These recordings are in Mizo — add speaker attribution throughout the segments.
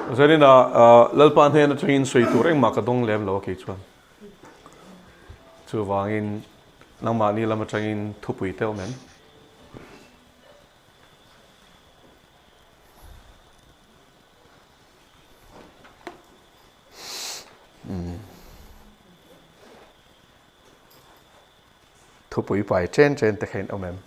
Speaker 1: Zaninah Lalpa hnen atangin sawi tur engmah ka dawng lem lo a kei chuan. Chuvangin nangmahni lam atangin thupui te awm em? Thupui pai chen chen te kha in awm em?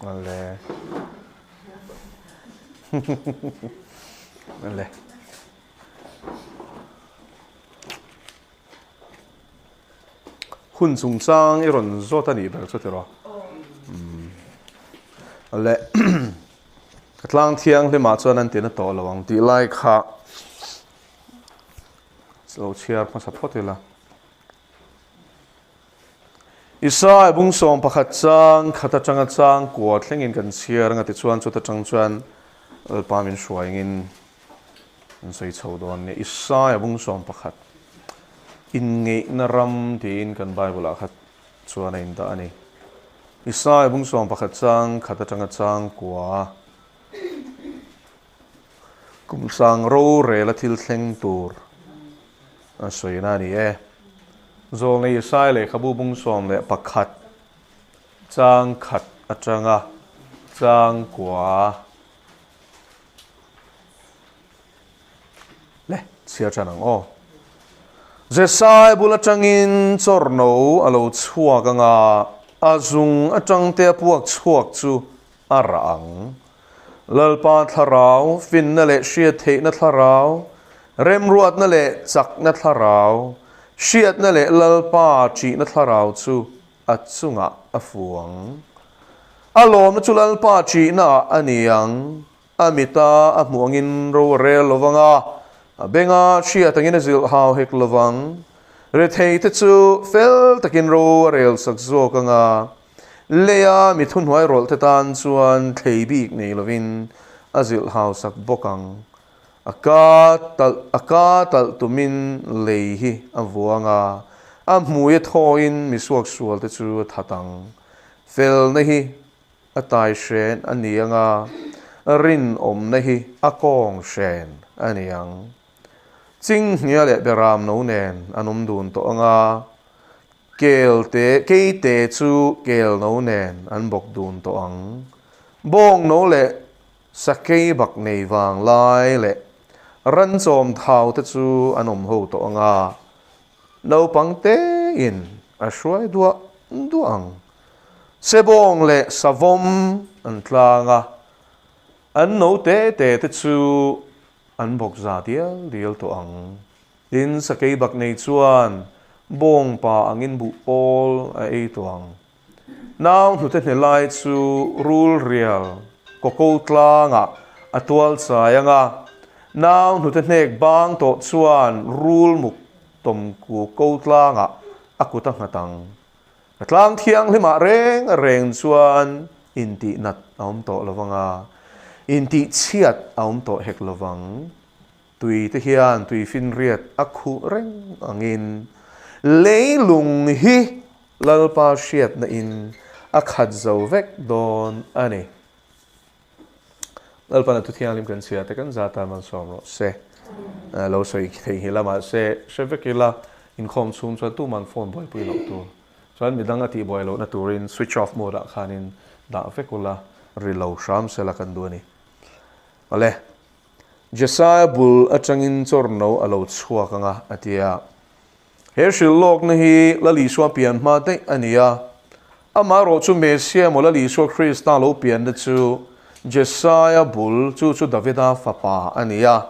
Speaker 1: Awle. Awle. Hun chungchang i rawn zawt a nih ber chu tiraw? Awle. Ka tlang thianghlimah chuan an tina tawh lo ang tih lai kha lo chhiar hmasa phawt ila. Isai bung 11 chang khat atanga chang kua thlengin kan chhiar anga tichuan chuta tang chuan Lalpa min hruaingin an sawi chho dawn nia. Isai bung 11 inngeihna ram tiin kan Bible ah kha chuan a indah a ni. Isai bung 11 chang khat atanga chang kua Kum sang rorel a thil thleng tur a sawina a ni e. Zawlnei Isai lehkhabu bung 11 chang khat atanga chang kua le chhiar tan ang aw. Jesai bul atangin chawrno a lo chhuak anga a zung atang te a puak chhuak chu a rah ang. Lalpa thlarau, finna leh hriat theihna thlarau, remruatna leh chakna thlarau, hriatna leh Lalpa ṭihna thlarau chu a chungah a fu ang. A lawmna chu Lalpa ṭihnaah a ni ang. A mita a hmuh angin ro a rel lo vang a, a benga hriat angin a zilh hau hek lo vang. Retheite chu fel takin ro a rel sak zawk ang a, Leia mi thuhnuai rawlh te tan chuan thlei bik nei lovin a zilh hausak bawk ang. A ka talh a ka talh tumin lei hi a vuang a, a hmui a thawin mi suaksual te chu a that ang. Felna hi a tai hren a ni ang a, rinawmna hi a kawng hren a ni ang. Chinghnia leh beram no nen an awm dun tawh ang a, Kel te, kei te chu kel no nen an bawk dun tawh ang. Bawng no leh sakei bak nei vang lai leh ran chawm thau te chu an awm ho tawh ang a, naupang tein a hruai duah duah ang. Sebawng leh savawm an tlang a, an no te te te chu an bawk za dial dial tawh ang. Tin, sakei bak nei chuan bawngpa angin buh pawl a ei tawh ang. Nau hnute hne lai chu rul rial kawko tlangah a tual chai ang a, nau hnute hnek bang tawh chuan rul muk tawm ku ko tlangah a kut a nghat ang. A tlang thianghlimah reng reng chuan intihnat a awm tawh lo vang a, intihchhiat a awm tawh hek lo vang. Tui te hian tuifinriat a khuh reng angin leilung hi Lalpa hriatna in a khat zo vek dawn a ni. Lalpa na thu thianghlim kan chhia te kan zat a malsawm rawh se. Lo sawi thei hi la mahse hre vek ila inkhawm chhung chuan tuman phone buaipui loh tur. Chuan midang a tihbuai lohna turin switch off mode ah khanin dah vek ula ri lo hram sela kan duh a ni. Awle. Jesaia bul atangin chawrno a lo chhuak ang a, a ti a. He hrilh lawkna hi Lal Isua pian hma daih a ni a. Amaherawh chu Messia emaw Lal Isua Krista lo pianna chu Jesaia bul, chu chu Davida fapa a ni a.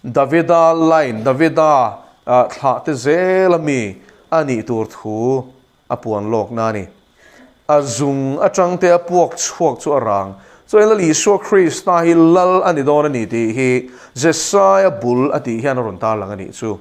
Speaker 1: Davida line, Davida thlah te zel a mi a nih tur thu a puan lawkna a ni. A zung atang te a puak chhuak chu a rang. Chuan Lal Isua Krista hi Lal a ni dawn a ni tih hi Jesaia bul a tih hian a rawn tarlang a nih chu.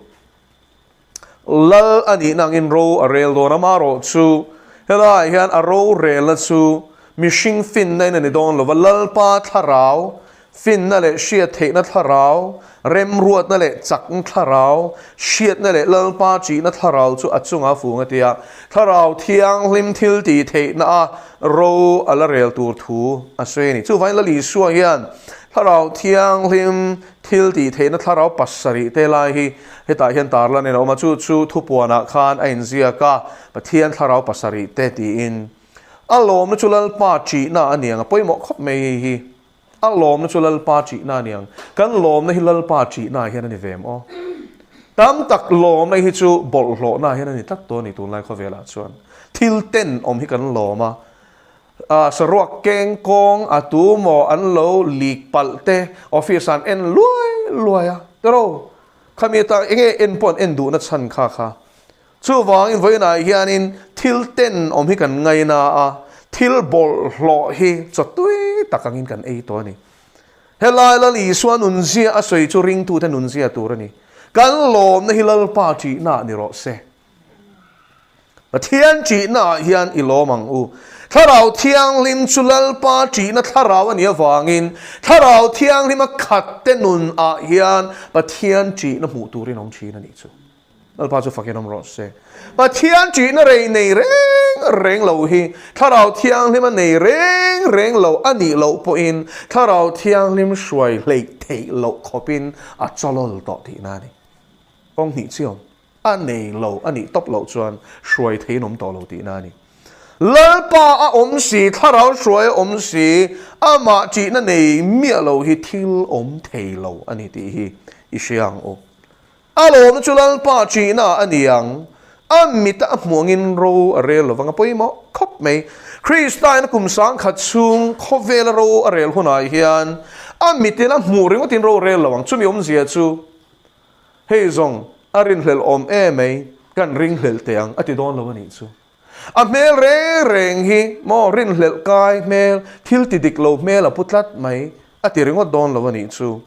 Speaker 1: Lal a nihna angin ro a rel dawn a, amaherawhchu helaiah hian a rorelna chu mihring finna in a ni dawn lo va, Lalpa thlarau Finna leh hriat theihna thlarau, remruatna leh chakna thlarau, hriatna leh Lalpa ṭihna thlarau chu a chunga a fung a ti a. Thlarau thianghlim thil tih theihna a ro a la rel tur thu a sawi a ni. Chuvangin Lal Isua hian Thlarau thianghlim thil tih theihna thlarau pasarih te lai hi hetah hian tarlan in a awm a, chu chu thupuanah khan a inziak a, Pathian thlarau pasarih te tiin. A lawmna chu Lalpa ṭihna a ni ang, a pawimawh khawp mai hei hi. A lawmna chu Lalpa ṭihna a ni ang. Kan lawmna hi Lalpa ṭihnaah hian a ni ve em aw? Tam tak lawmna hi chu bawlhhlawhnaah hian a ni tlat tawh a ni tunlai khawvelah chuan. Thil ten awm hi kan lawm a, saruak keng kawng a tu maw an lo lik palh te office ah an en luai luai a, tiraw? Khami atang enge en pawh an en duhna chhan kha kha. Chuvangin vawiinah hianin thil ten awm hi kan ngaina a, thil bawlhhlawh hi chaw tui tak angin kan ei tawh a ni. Helai Lal Isua nunzia a sawi chu ringtute nunzia tur a ni. Kan lawmna hi Lalpa ṭihnaah ni rawh se. Pathian ṭihnaah hian i lawm ang u. Thlarau Thianghlim chu Lalpa ṭihna thlarau a nih avangin Thlarau Thianghlima khatte nunah hian Pathian ṭihna hmuh turin awm ṭhin a nih chu. Lalpa chu fakin awm rawh se. Pathian ṭihna rei nei reng reng lo hi Thlarau Thianghlim a nei reng reng lo a nih loh pawhin Thlarau Thianghlim hruai hleih theih loh khawpin a chawlawl tawh tihna a ni. Kawng hnih chiawm a nei lo a nih tawp loh chuan hruai theiin awm tawh lo tihna a ni. Lalpa a awm si, Thlarau hruai a awm si, amah ṭihna nei miah lo hi thil awm thei lo a ni tih hi i hria ang u. A lawmna chu Lalpa ṭihna a ni ang. A mita a hmuh angin ro a rel lovang a pawimawh khawp mai. Kristaina kum sangkhat chhung khawvela ro a rel hunah hian a mitin a hmuh ringawtin ro a rel lo ang. Chumi awmzia chu hei zawng a rinhlelh awm em mai, kan ringhlelh teh ang a ti dawn lo a nih chu. A hmel reng reng hi maw rinhlelh kai hmel, thil ti dik lo hmel a pu tlat mai a ti ringawt dawn lo a nih chu.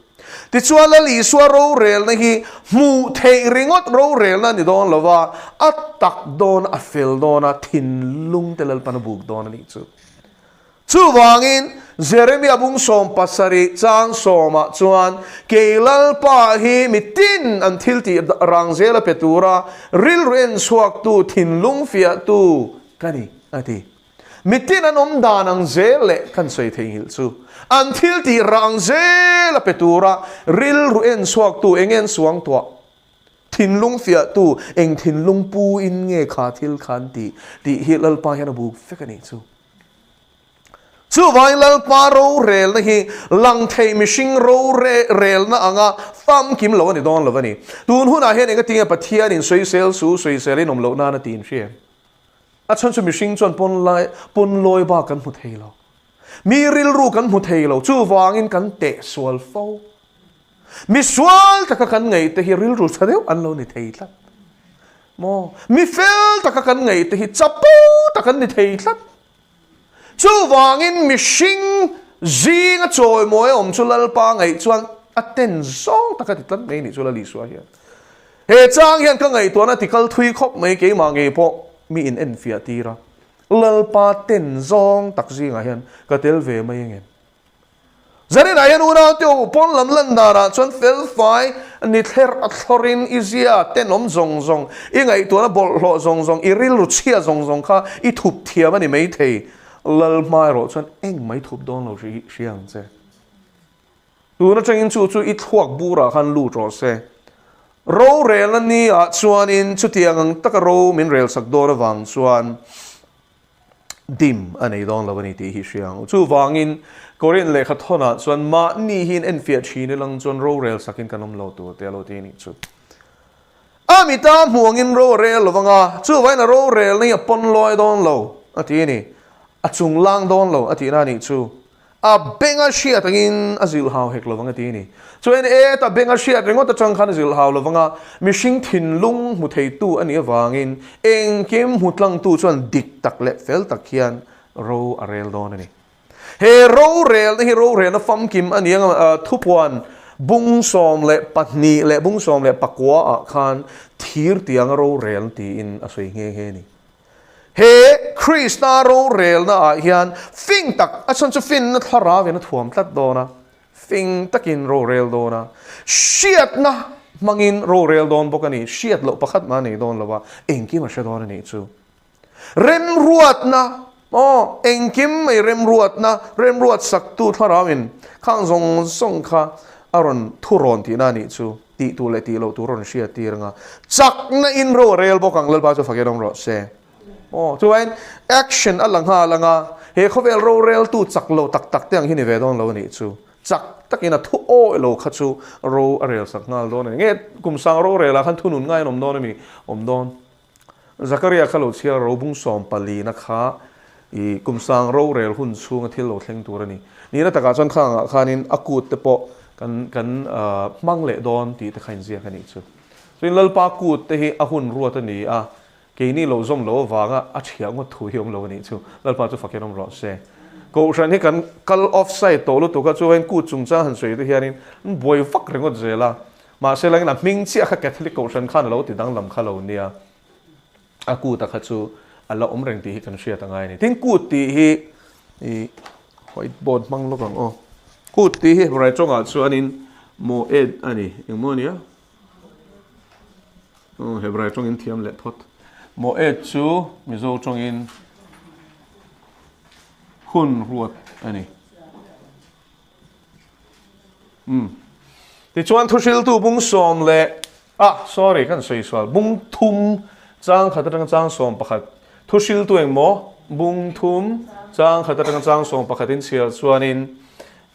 Speaker 1: Tichuan Lal Isua rorelna hi hmuh theih ringawt rorelna a ni dawn lo va, a tak dawn a fel dawn a, thinlung te Lalpan a buk dawn a nih chu. Chuvangin, Jeremia bung 70 chang sawmah chuan, Kei Lalpa hi mi tin an thil tih rang zela pe tura rilru en chhuaktu, thinlung fiahtu ka ni, a ti. Mi tin an awm dan ang zel leh kan sawi theihnghilh chu, an thil tih rang zela pe tura rilru en chhuaktu eng nge an suang tuah? Thinlung fiahtu eng thinlung pu in nge kha thil kha an tih? tih hi Lalpa hian a buk vek a nih chu. Chuvangin Lalpa rorelna hi lang thei mihring rorelna anga famkim lo a ni dawn lo a ni. Tun hunah hian engatinge Pathianin sawisel su sawisel in awm loh nan a ti inhria em? A chhan chu mihring chuan pawn lai pawn lawi bak kan hmu thei lo. Mi rilru kan hmu thei lo. Chuvangin kan teh sual fo. Mi sual taka kan ngaih te hi rilru tha deuh an lo ni thei tlat. Maw? Mi fel taka kan ngaih te hi chapo tak an ni thei tlat. Chuvangin mihring zinga chawimawi a awm chu Lalpa ngaih chuan a ten zawng tak a ti tlat mai nih chu Lal Isua hian. He chang hian ka ngaihtuahna ti kal thui khawp mai keimah ngei pawh mi in enfiah tir a. Lalpa ten zawng tak zingah hian ka tel ve mai angem? Zaninah hian unaute u, pawn lam lan danah chuan felfai ni thler a thlawrin i zia tenawm zawng zawng, i ngaihtuahna bawlhhlawh zawng zawng, i rilru chhia zawng zawng kha i thup thiam a ni maithei. Lal hma erawh chuan engmah i thup dawn lo hria ang che. Tun atangin chu chu i thluak burah khan lut rawh se. Rorelna ni ah chuanin chutiang ang taka ro min relsak dawn avang chuan, dim a nei dawn lo a ni tih hi hria ang. Chuvangin Korin lehkha thawnah chuan mahni hi in enfiah thin ilang chuan rorel sakin kan awm lo tur te a lo ti a nih chu. A mita hmuh angin ro a rel lo vang a, chuvangin a rorelna hi a pawn lawi dawn lo a ti a ni. A chung lang dawn lo a tihna a nih chu. A benga hriat angin a zilhau hek lovang a ti a ni. Chuan e ta benga hriat ringawt atang khan a zilhau lovang a, mihring thinlung hmu theitu a nih avangin engkim hmu tlangtu chuan dik tak leh fel tak hian ro a rel dawn a ni. He rorelna hi rorelna famkim a ni ang thupuan bung 12 leh bung 19 ah khan thir tianga rorel tiin a sawi nghe nghe a ni. He Krista rorelna ah hian fing tak, a chhan chu finna thlarau in a thuam tlat dawn a, fing takin rorel dawn a, hriatna hmangin rorel dawn bawk a ni, hriat loh pakhat mah a nei dawn lo a, engkim a hre dawn a nih chu. Remruatna, aw, engkim mai remruatna, remruat saktu thlarau in khang zawng zawng kha a rawn thurawn tihna a nih chu. Tih tur leh tih loh tur a rawn hriat tir anga chakna in ro a rel bawk ang Lalpa chu fakin awm rawh se. Aw chuan action a la nghal anga he khawvel roreltu chak lo tak tak te ang hi ni ve dawn lo a nih chu. Chak takin a thu awi lo kha chu ro a rel sak nghal dawn a ni. Nge kum sang rorel ah khan thunun ngai an awm dawn a mi? Awm dawn. Zakaria kha lo chhiar robung sawmpalina kha i kum sang rorel hun chhunga thil lo thleng tur a ni. Nihna takah chuan khangah khanin a kut te pawh kan kan hmang leh dawn tih te kha inziak a nih chu. Chuan Lalpa kut te hi a hun ruat a ni a, keini lo zawm lo avanga a thiah ngawt thu hi awm lo a nih chu. Lalpa chu fakin awm rawh se. Kohhran hi kan kal offside tawh lutuk a, chuan kut chungchang han sawi te hianin an buai vak ringawt zel a. Mahse langin a hming chiah kha Catholic Kohhran khan a lo ti danglam kha lo nia, a kut a kha chu a la awm reng tih hi kan hriat a ngai a ni. Tin, kut tih hi i white board hmang lawk ang aw. Kut tih hi Hebrai tawngah chuanin moed a ni. Engmaw a nia? Aw, Hebrai tawngin thiam leh phawt. Moed chu Mizo tawngin hun ruat a ni. Umm. Tichuan thuhriltu bung sawm leh ah sorry kan sawi sual bung thum chang khat atanga chang sawm pakhat thuhriltu engmaw bung thum chang khat atanga chang sawm pakhat in chhiar chuanin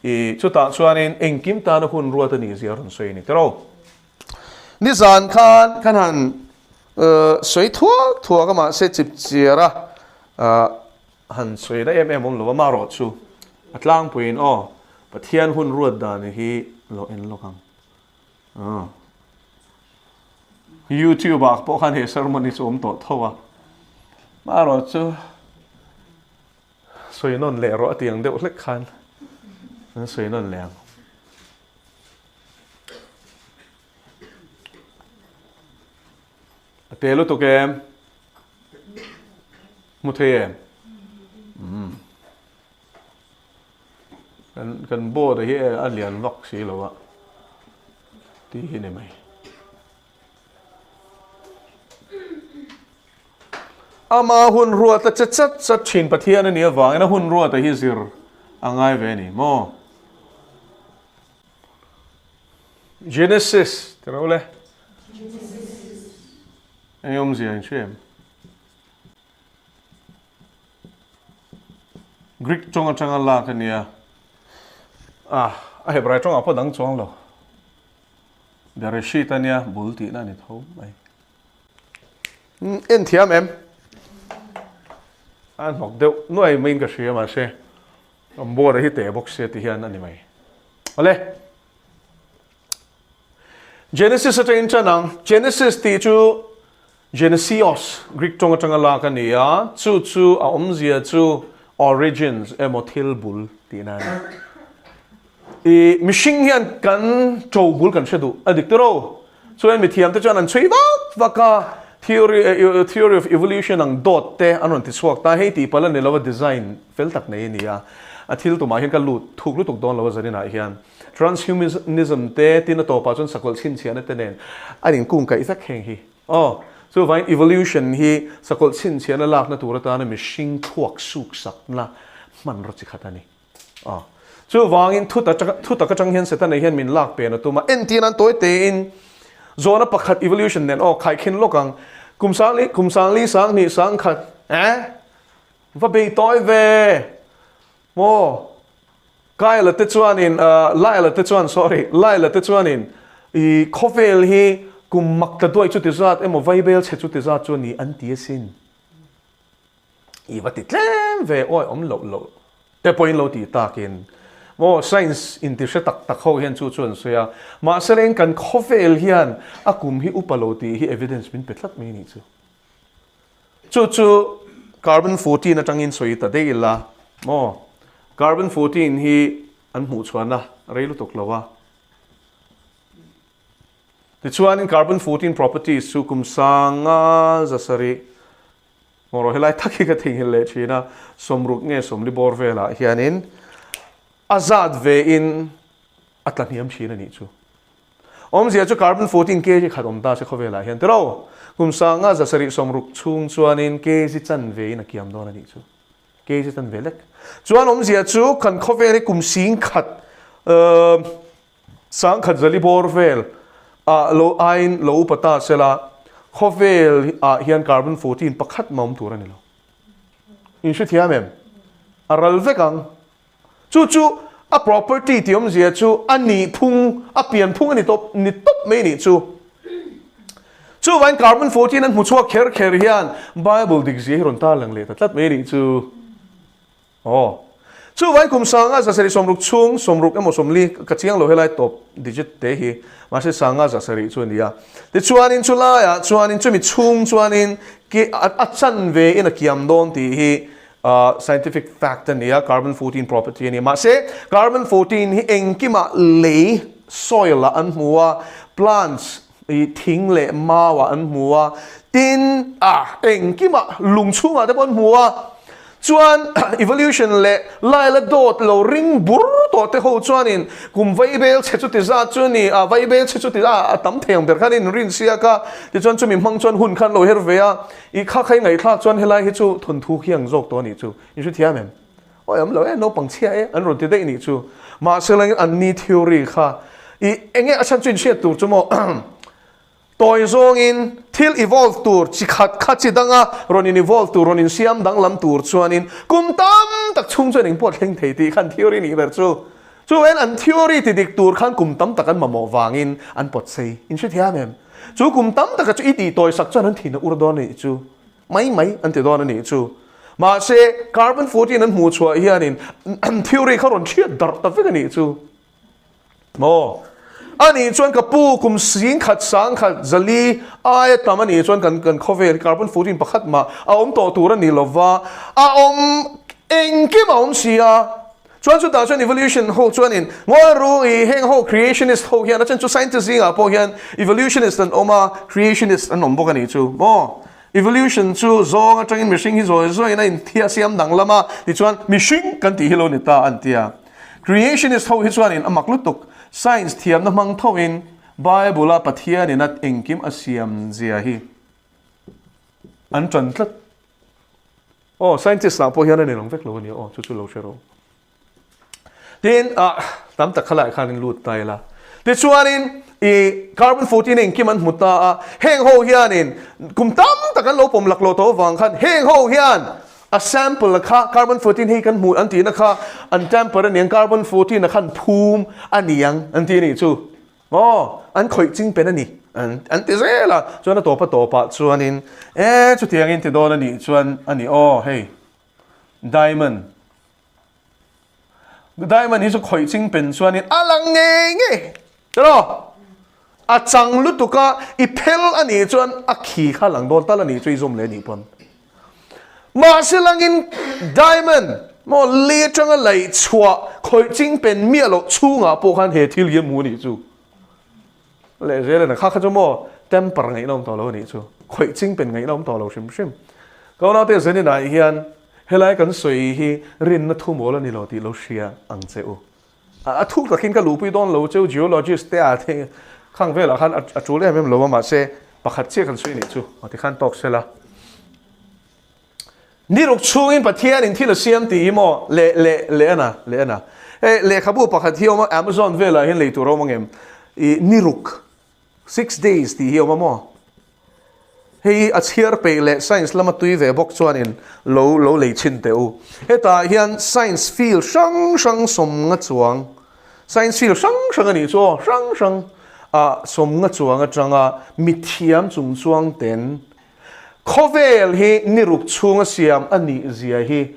Speaker 1: i chutah chuanin engkim tana hun ruat a nih zia a rawn sawi a ni tiraw. Nizan khan kan han sawi thuak thuak a mahse chip chiar a Han sawi na em em awm lo a, marawh chu a tlangpuiin aw Pathian hun ruat dan hi lo en lawk ang. Aw. YouTube ah pawh khan he sermon hi chu awm tawh tho a, marawh chu sawi nawn leh rawh a ti ang deuh hlek khan an sawi nawn leh ang. A te lutuk em? Hmu thei em? Umm. Kan kan board hi a lian vak si lo a. Ti hi ni mai. Ama hun ruata che chat chat thin Pathian a nih avangin a hun ruata hi zir a ngai ve a ni maw? Genesis ti ro le. Eng awmzia in hria em? Greek tawng atanga lak a nia. Ah, a Hebrai tawngah pawh dang chuang lo. Bereshit a nia, bul tihna a ni tho mai. En thiam em? A hnawk deuh nuai maiin ka hria mahse kan board a hi teh bawk sia ti hian a ni mai. Awle. Genesis atangin tan ang. Genesis tih chu Genesios, Greek tawng atanga lak a ni a, chu chu a awmzia chu origins emaw thil bul tihna a ni. I mihring hian kan to bul kan hre duh a dik tiro. Chuan mithiam te chuan an chhui vak vak a, theory theory of evolution ang dawt te an rawn ti chhuak ta, hei tih palh a ni lo a design fel tak nei a ni a, a thil tumah hian ka lut thuk lutuk dawn lo a zaninah hian. Transhumanism te tin a tawpah chuan sakawlh chhinchhiahna te nen an inkungkaih vek heng hi. Aw, chuvangin evolution hi sakawlh chhinchhiahna lakna tur atana mihring thluak suksakna hmanraw chi khat a ni. Aw, chuvangin thu tak atang hian Setana hian min lak pen a tum a, entir nan tawi tein zawhna pakhat evolution nen aw khaikhin lawk ang, kum sangli, kum sangli, sanghnih, sangkhat, eh? Va bei tawi ve! Maw? Kyle te chuanin, Lyle te chuan, sorry, Lyle te chuanin i khawvel hi kum mak ta duai chuti zat emaw vaibel chhe chuti zat chu a ni an ti asin. I va ti tlem ve awi awm loh loh te pawhin lo ti takin. Maw science inti hre tak tak ho hian chu chu an sawi a, mahse leng kan khawvel hian a kum hi upa lo tih hi evidence min pe tlat mai nih chu. Chu chu carbon 14 atangin sawi ta daih ila maw, carbon 14 hi an hmuh chhuahna rei lutuk lo a. Tichuanin carbon 14 properties chu kum sanga zasarih Maw rawh helai tak hi ka theihnghilh leh thin a, sawmruk nge sawmli bawr velah hianin a zat vein a tla hniam thin a nih chu. Awmzia chu carbon 14 kg khat awm ta se khawvelah hian tiro kum sanga zasarih sawmruk chhung chuanin kg chan vein a kiam dawn a nih chu. Kg chan ve lek. Chuan awmzia chu kan khawvel hi kum sing khat Sangkhat zali bawr vel ah lo aiin lo upa ta sela, khawvel ah hian carbon 14 pakhat mah awm tur a ni lo. In hrethiam em? A ral vek ang. Chu chu a property tih awmzia chu a nih phung, a pian phung a ni tawp, ni tawp mai nih chu. Chuvain carbon 14 an hmu chhuak kher kher hian Bible dikzia hi rawn tarlang leh ta tlat mai nih chu. Aw. Chuvai kum sanga zasarih sawmruk chhung sawmruk emaw sawmli ka chiang lo helai tawp digit te hi mahse sanga zasarih chu a ni a. Tichuanin chulaiah chuanin chumi chhung chuanin ki a chan ve in a kiam dawn tih hi scientific fact a ni a, carbon 14 property a ni. Mahse carbon 14 hi engkimah lei soil ah an hmu a, plants I thing leh mau ah an hmu a, tin ah engkimah lung chhungah te pawh an hmu a, chuan evolution leh laila dawt lo ring bur tawh te ho chuanin kum vaibel chhe chuti zat chu ni a, vaibel chhe chuti a a tam thei ang ber khan in rin siak a, tichuan chumi hmang chuan hun khan lo her ve a, i kha kha i ngaihthlak chuan helai hi chu thawnthu khi ang zawk tawh a nih chu, in hrethiam em? Awi awm lo e, naupang chhia e an rawn ti daih nih chu. Mahse langin an ni theory kha i enge a chhan chu inhriat tur chu maw tawi zawngin thil evolve tur chi khat kha chi danga rawn in evolve tur rawn insiam danglam tur chuanin kum tam tak chhung chuan engpawh thleng thei tih khan theory nih ber chu. Chuan an theory ti dik tur khan kum tam tak an mamawh vangin an pawt sei. Inhrethiam em? Chu kum tam taka chu i tih tawi sak chuan an thin a ur dawn a nih chu. Mai mai an ti dawn a nih chu. Mahse, carbon 14 an hmuh chhuah hianin an theory kha rawn chhiat darh ta vek a nih chu. Maw? A nih chuan ka pu kum singkhat sangkhat zali aia tam a nih chuan kan kan khawvel carbon 14 pakhat mah a awm tawh tur a ni lova, a awm engkim a awm si a. Chuan chutah chuan evolution ho chuanin ngawi ru i heng ho creationist ho hian a chen chu scientist zingah pawh hian evolutionist an awm a, creationist an awm bawk a nih chu. Maw? Evolution chu zawng atangin mihring hi zawi zawiin a inthia siam danglam a, tichuan mihring kan tih hi lo ni ta an ti a. Creationist ho hi chuanin a mak lutuk, science thiamna hmang thoin Bible-a Pathianin a engkim a siam zia hi an tan tlat. Aw, scientist ah pawh hian a ninawm vek lo a nia aw, chu chu lo hre rawh. Tin, ah, tam tak khalai khan in lut ta ila. Tichuanin, i carbon 14 engkim an hmu ta a, heng ho hianin kum tam tak an lo pawm lak lo tawh avang khan heng ho hian a sample kha carbon 14 hei kan hmu an tihna kha an tamper a niang, carbon 14 a khan phum a niang an ti a nih chu. Aw, an khawih ching pen a ni an an ti zel a, chuan a tawp a tawpah chuanin e chutiangin ti dawn a nih chuan a ni aw hei diamond diamond hi chu khawih ching pen chuanin a lang ngei ngei tiraw a chang lutuk a i phel a nih chuan a khi kha lang dawn tal a nih chu i zawm leh a nih pawn. Mahse langin diamond maw li atanga laih chhuah khawih ching pen miah loh chhungah pawh khan he thil hi a hmu a nih chu. Leh zel a kha kha chu maw temper ngaihna awm tawh lo a nih chu. Khawih ching pen ngaihna awm tawh lo hrim hrim. Ka unaute Zeninah hian helai kan sawi hi rinna thu mawl a ni lo tih lo hria ang che u. A thuk takin ka luhpui dawn lo cheu geologist te a the khang velah khan a tul em em lo a mahse pakhat chiah kan sawi nih chu a ti khan tawk sela. Ni ruk chhungin Pathianin thil a siam tih hi maw leh leh leh ana leh ana hei lehkhabu pakhat hi a awm a Amazon velah hian lei tur a awm ang em i ni ruk Six days tih hi a awm a maw? Hei hi a chhiar peih leh science lama tui ve bawk chuanin lo lo lei chhin teh u. Hetah hian science field hrang hrang sawmnga chuang, science field hrang hrang a nih chu aw, hrang hrang ah sawmnga chuang atanga mithiam chung chuang ten khawvel hi ni ruk chhunga siam a nih zia hi.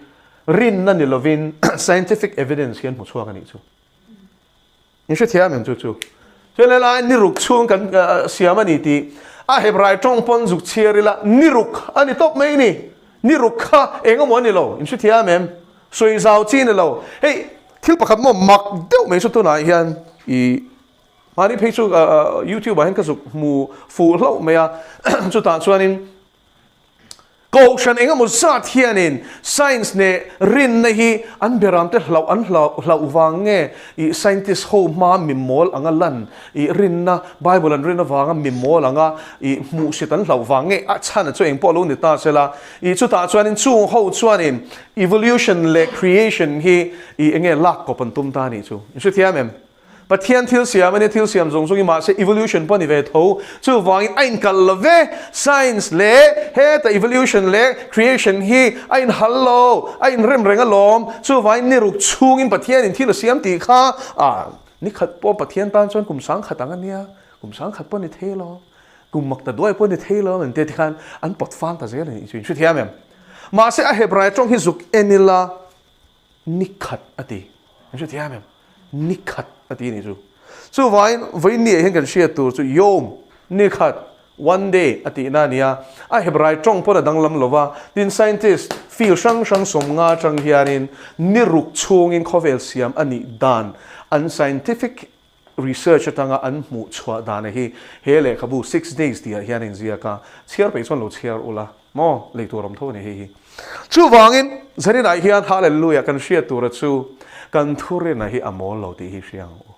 Speaker 1: Rinna ni lovin scientific evidence hi an hmu chhuak a nih chu. In hrethiam em chu chu? Chuan helai ni ruk chhung kan siam a ni tih a Hebrai tawng pawn zuk chhiar ila ni ruk a ni tawp mai ni. Ni ruk kha eng emaw a ni lo. In hrethiam em? Sawi zau chi ni lo. Hei thil pakhat maw mak deuh mai chu tunah hian i mahni phei chu YouTube ah hian ka zuk hmu fuh hlauh mai a chutah chuanin Kohhran engemaw zat hianin science leh rinna hi an beramte hlauh an hlauh vang nge ih scientist ho hmaa mi mawl anga lan ih rinna Bible an rin avanga mi mawl anga ih hmuhsit an hlauh vang nge a chhan chu engpawh lo ni ta sela ih chutah chuanin chung ho chuanin evolution leh creation hi ih enge lak kawp an tum ta anih chu in hrethiam em? Pathian thil siam a nia, thil siam zawng zawng hi mahse evolution pawh a ni ve tho. Chuvangin a inkalh lo ve, science leh heta evolution leh creation hi a inhal lo, a inrem reng alawm. Chuvangin ni ruk chhungin Pathianin thil a siam tih kha ah ni khat pawh Pathian tan chuan kum sang khat ang a nia, kum sang khat pawh a ni thei lo, kum mak ta duai pawh a ni thei lo an ti khan an pawt fang ta zel a nih chu in hrethiam em? Mahse a Hebrai tawng hi zuk en ila. Ni khat a ti. An hre thiam em? Ni khat a ti a nih chu. Chuvangin vawiin hian kan hriat tur chu Yom, ni khat, one day, a tihna a ni a. A Hebrai tawng pawn a danglam lo va, tin scientist field hrang hrang sawmnga atang hianin ni ruk chhungin khawvel siam a nih dan an scientific research atanga an hmuh chhuah dana hi he lehkhabu Six Days tihah hian a inziak a, chhiar peih chuan lo chhiar ula maw lei tur awm tho a ni hei hi. Chuvangin Zaninah hian Hallelujah kan hriat tura chu kan thurina hi a mawl lo tih hi hria ang u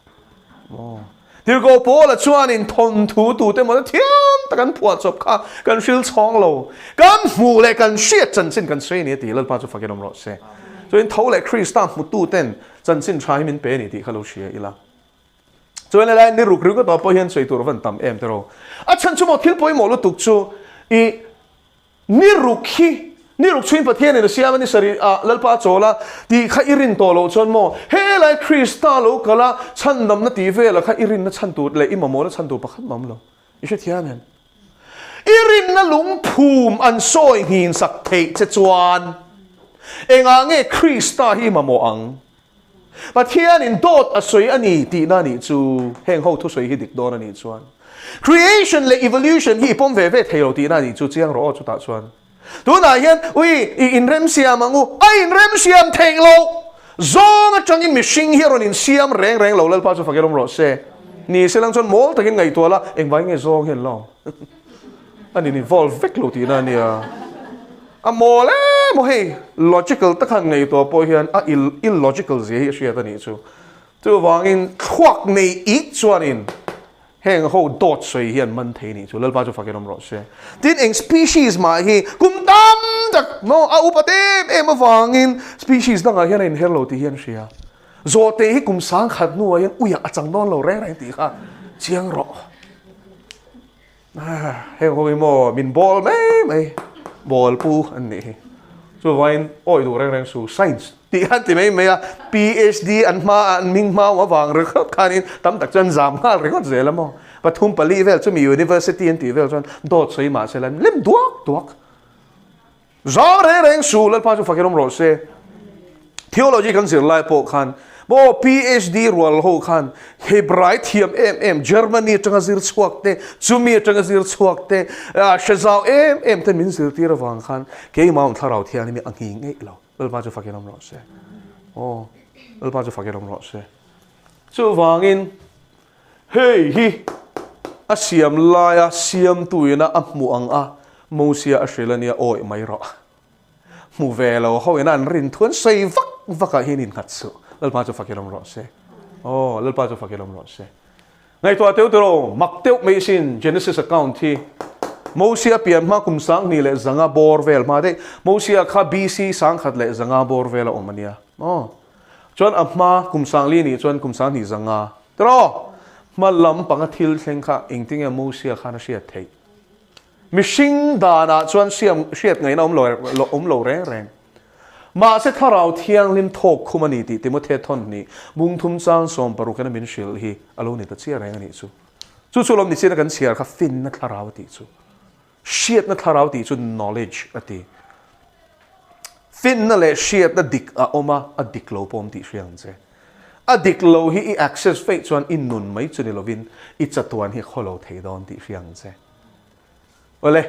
Speaker 1: maw. Tirhkoh Paula chuanin thawnthu tute mawna thiam tak an phuah chawp kha kan hril chhawng lo, kan hmuh leh kan hriat chanchin kan sawi a ni a ti, Lalpa chu fakin awm rawh se. Chuan tho leh Krista hmututen Chanchin tha hi min pe a ni tih kha lo hria ila. Chuan helai ni ruk ringawt ah pawh hian sawi tur van tam em tiraw. A chhan chu maw thil pawimawh lutuk chu i ni ruk hi ni ruk chhuin Pathian in a siam a ni sarih ah Lalpa a chawl a tih kha i rin tawh loh chuan maw helai Krista lo kal a chhandamna tih velah kha i rinna chhan tur leh i mamawhna chhan tur pakhat mah awm lo. I hrethiam em? I rinna lungphum an sawi nghin sak theih che chuan engah nge Krista hi i mamawh ang? Pathianin dawt a sawi a ni tihna a nih chu. Heng ho thusawi hi dik dawn a nih chuan creation leh evolution hi i pawm ve ve thei lo tihna a nih chu. Chiang rawh aw chutah chuan. Tunah hian ui i inremsiam ang u, a inremsiam theih loh zawng atangin mihring hi a rawn insiam reng reng lo, Lalpa chu fak rawm rawh se. Ni se lang chuan mawl takin ngaihtuah la, engvai nge zawng hian lo a nin involve vek lo tihna a nia. A mawl em aw hei, logical taka han ngaihtuah pawh hian a illogical zia hi a hriat a nih chu. Chuvangin thluak nei ik chuanin Heng ho dawt sawi hi an man thei nih chu Lalpa chu fakin awm rawh se. Tin eng species mah hi kum tam tak maw a upat em em avangin species dangah hian a inher lo tih hi an hria. Zawhte hi kum sangkhat hnuah hian uiah a chang dawn lo reng reng tih kha chiang rawh. Heng ho hi maw min bawl mai mai bawl pu an nih hi. Chuvangin awi duh reng reng su science tih khan ti mai mai a, PhD an hma a an hming hma awm avang ringawt khanin tam tak chuan zam nghal ringawt zel a maw. Pathum pali vel chumi university an tih vel chuan dawt sawi mah se la lem duak duak. Zam reng reng su Lalpa chu fakin awm rawh se. Theology kan zir lai pawh khan maw PhD rual ho khan Hebrai thiam em em Germany atanga zir chhuak te chumi atanga zir chhuak te hre zau em em te min zirtir avang khan keimah awm thlarau thianghlim hi a nghing ngeih lo. Lalpa chu fakin awm rawh se. Aw, Lalpa chu fakin awm rawh se. Chuvangin hei hi a siam laia siamtuina a hmuh ang a Mosia a hrilh a nia awih mai rawh. Hmu ve lo ho ina an rin thu an sawi vak vak ah hian innghat suh. Lalpa chu fakin awm rawh se. Aw, Lalpa chu fakin awm rawh se. Ngaihtuah teuh teuh lo, mak teuh mai sin Genesis account hi. Mosia pian hma kum 2500 bawr vel hma daih. Mosia kha BC 1500 bawr vel a awm a nia. Aw. Chuan a hma kum sangli nih chuan kum 2500. Tiraw? Hma lam panga thil thleng kha engtinge Mosia khan a hriat theih? Mihring danah chuan siam hriat ngaihna awm lo awm lo reng reng. Mahse Thlarau Thianghlim thawk khum a ni tih Timothea thawn hnih bung thum chang sawm paruk ina min hrilh hi a lo ni ta chiah reng a nih chu. Chu chu lawm ni chiahna kan chhiar kha finna thlarau a tih chu. Hriatna thlarau tih chu knowledge a ti. Finna leh hriatna dik a awm a, a dik lo pawh awm tih hria ang che. A dik lo hi i access feih chuan i nun mai chu ni lovin i chatuan hi khaw lo thei dawn tih hria ang che. Awle,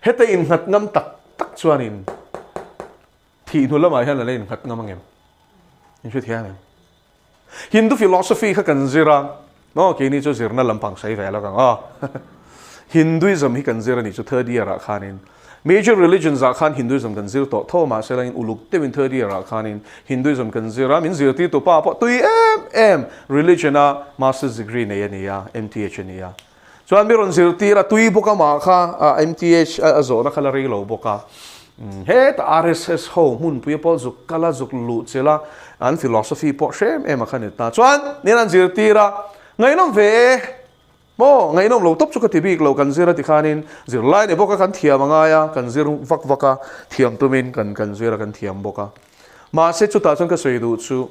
Speaker 1: heta innghat ngam tak tak chuanin thih hnu lamah hian a la innghat ngam angem? In hrethiam em? Hindu philosophy kha kan zir a, maw keini chu zirna lampang sawi ve lawk ang aw. Hinduism hi kan zir a nih chu third year ah khanin major religions ah khan Hinduism kan zir tawh tho mahse langin uluk deuhin third year ah khanin Hinduism kan zir a, min zirtirtu pa pawh tui em em religion a masters degree nei a ni a, MTH a ni a. Chuan mi rawn zirtir a tui bawk amah kha MTH a zawhna kha la rei lo bawk a. Heta RSS ho hmunpui pawh zuk kal a zuk luh chilh a, an philosophy pawh hre em em a kha ni ta. Chuan min an zirtir a, ngaihnawm ve e, maw ngaihnawm lo tawp chu ka ti bik lo kan zir a ti khanin zirlai ni bawk a kan thiam a ngai a, kan zir vak vak a, thiam tumin kan kan zir a kan thiam bawk a. Mahse chutah chuan ka sawi duh chu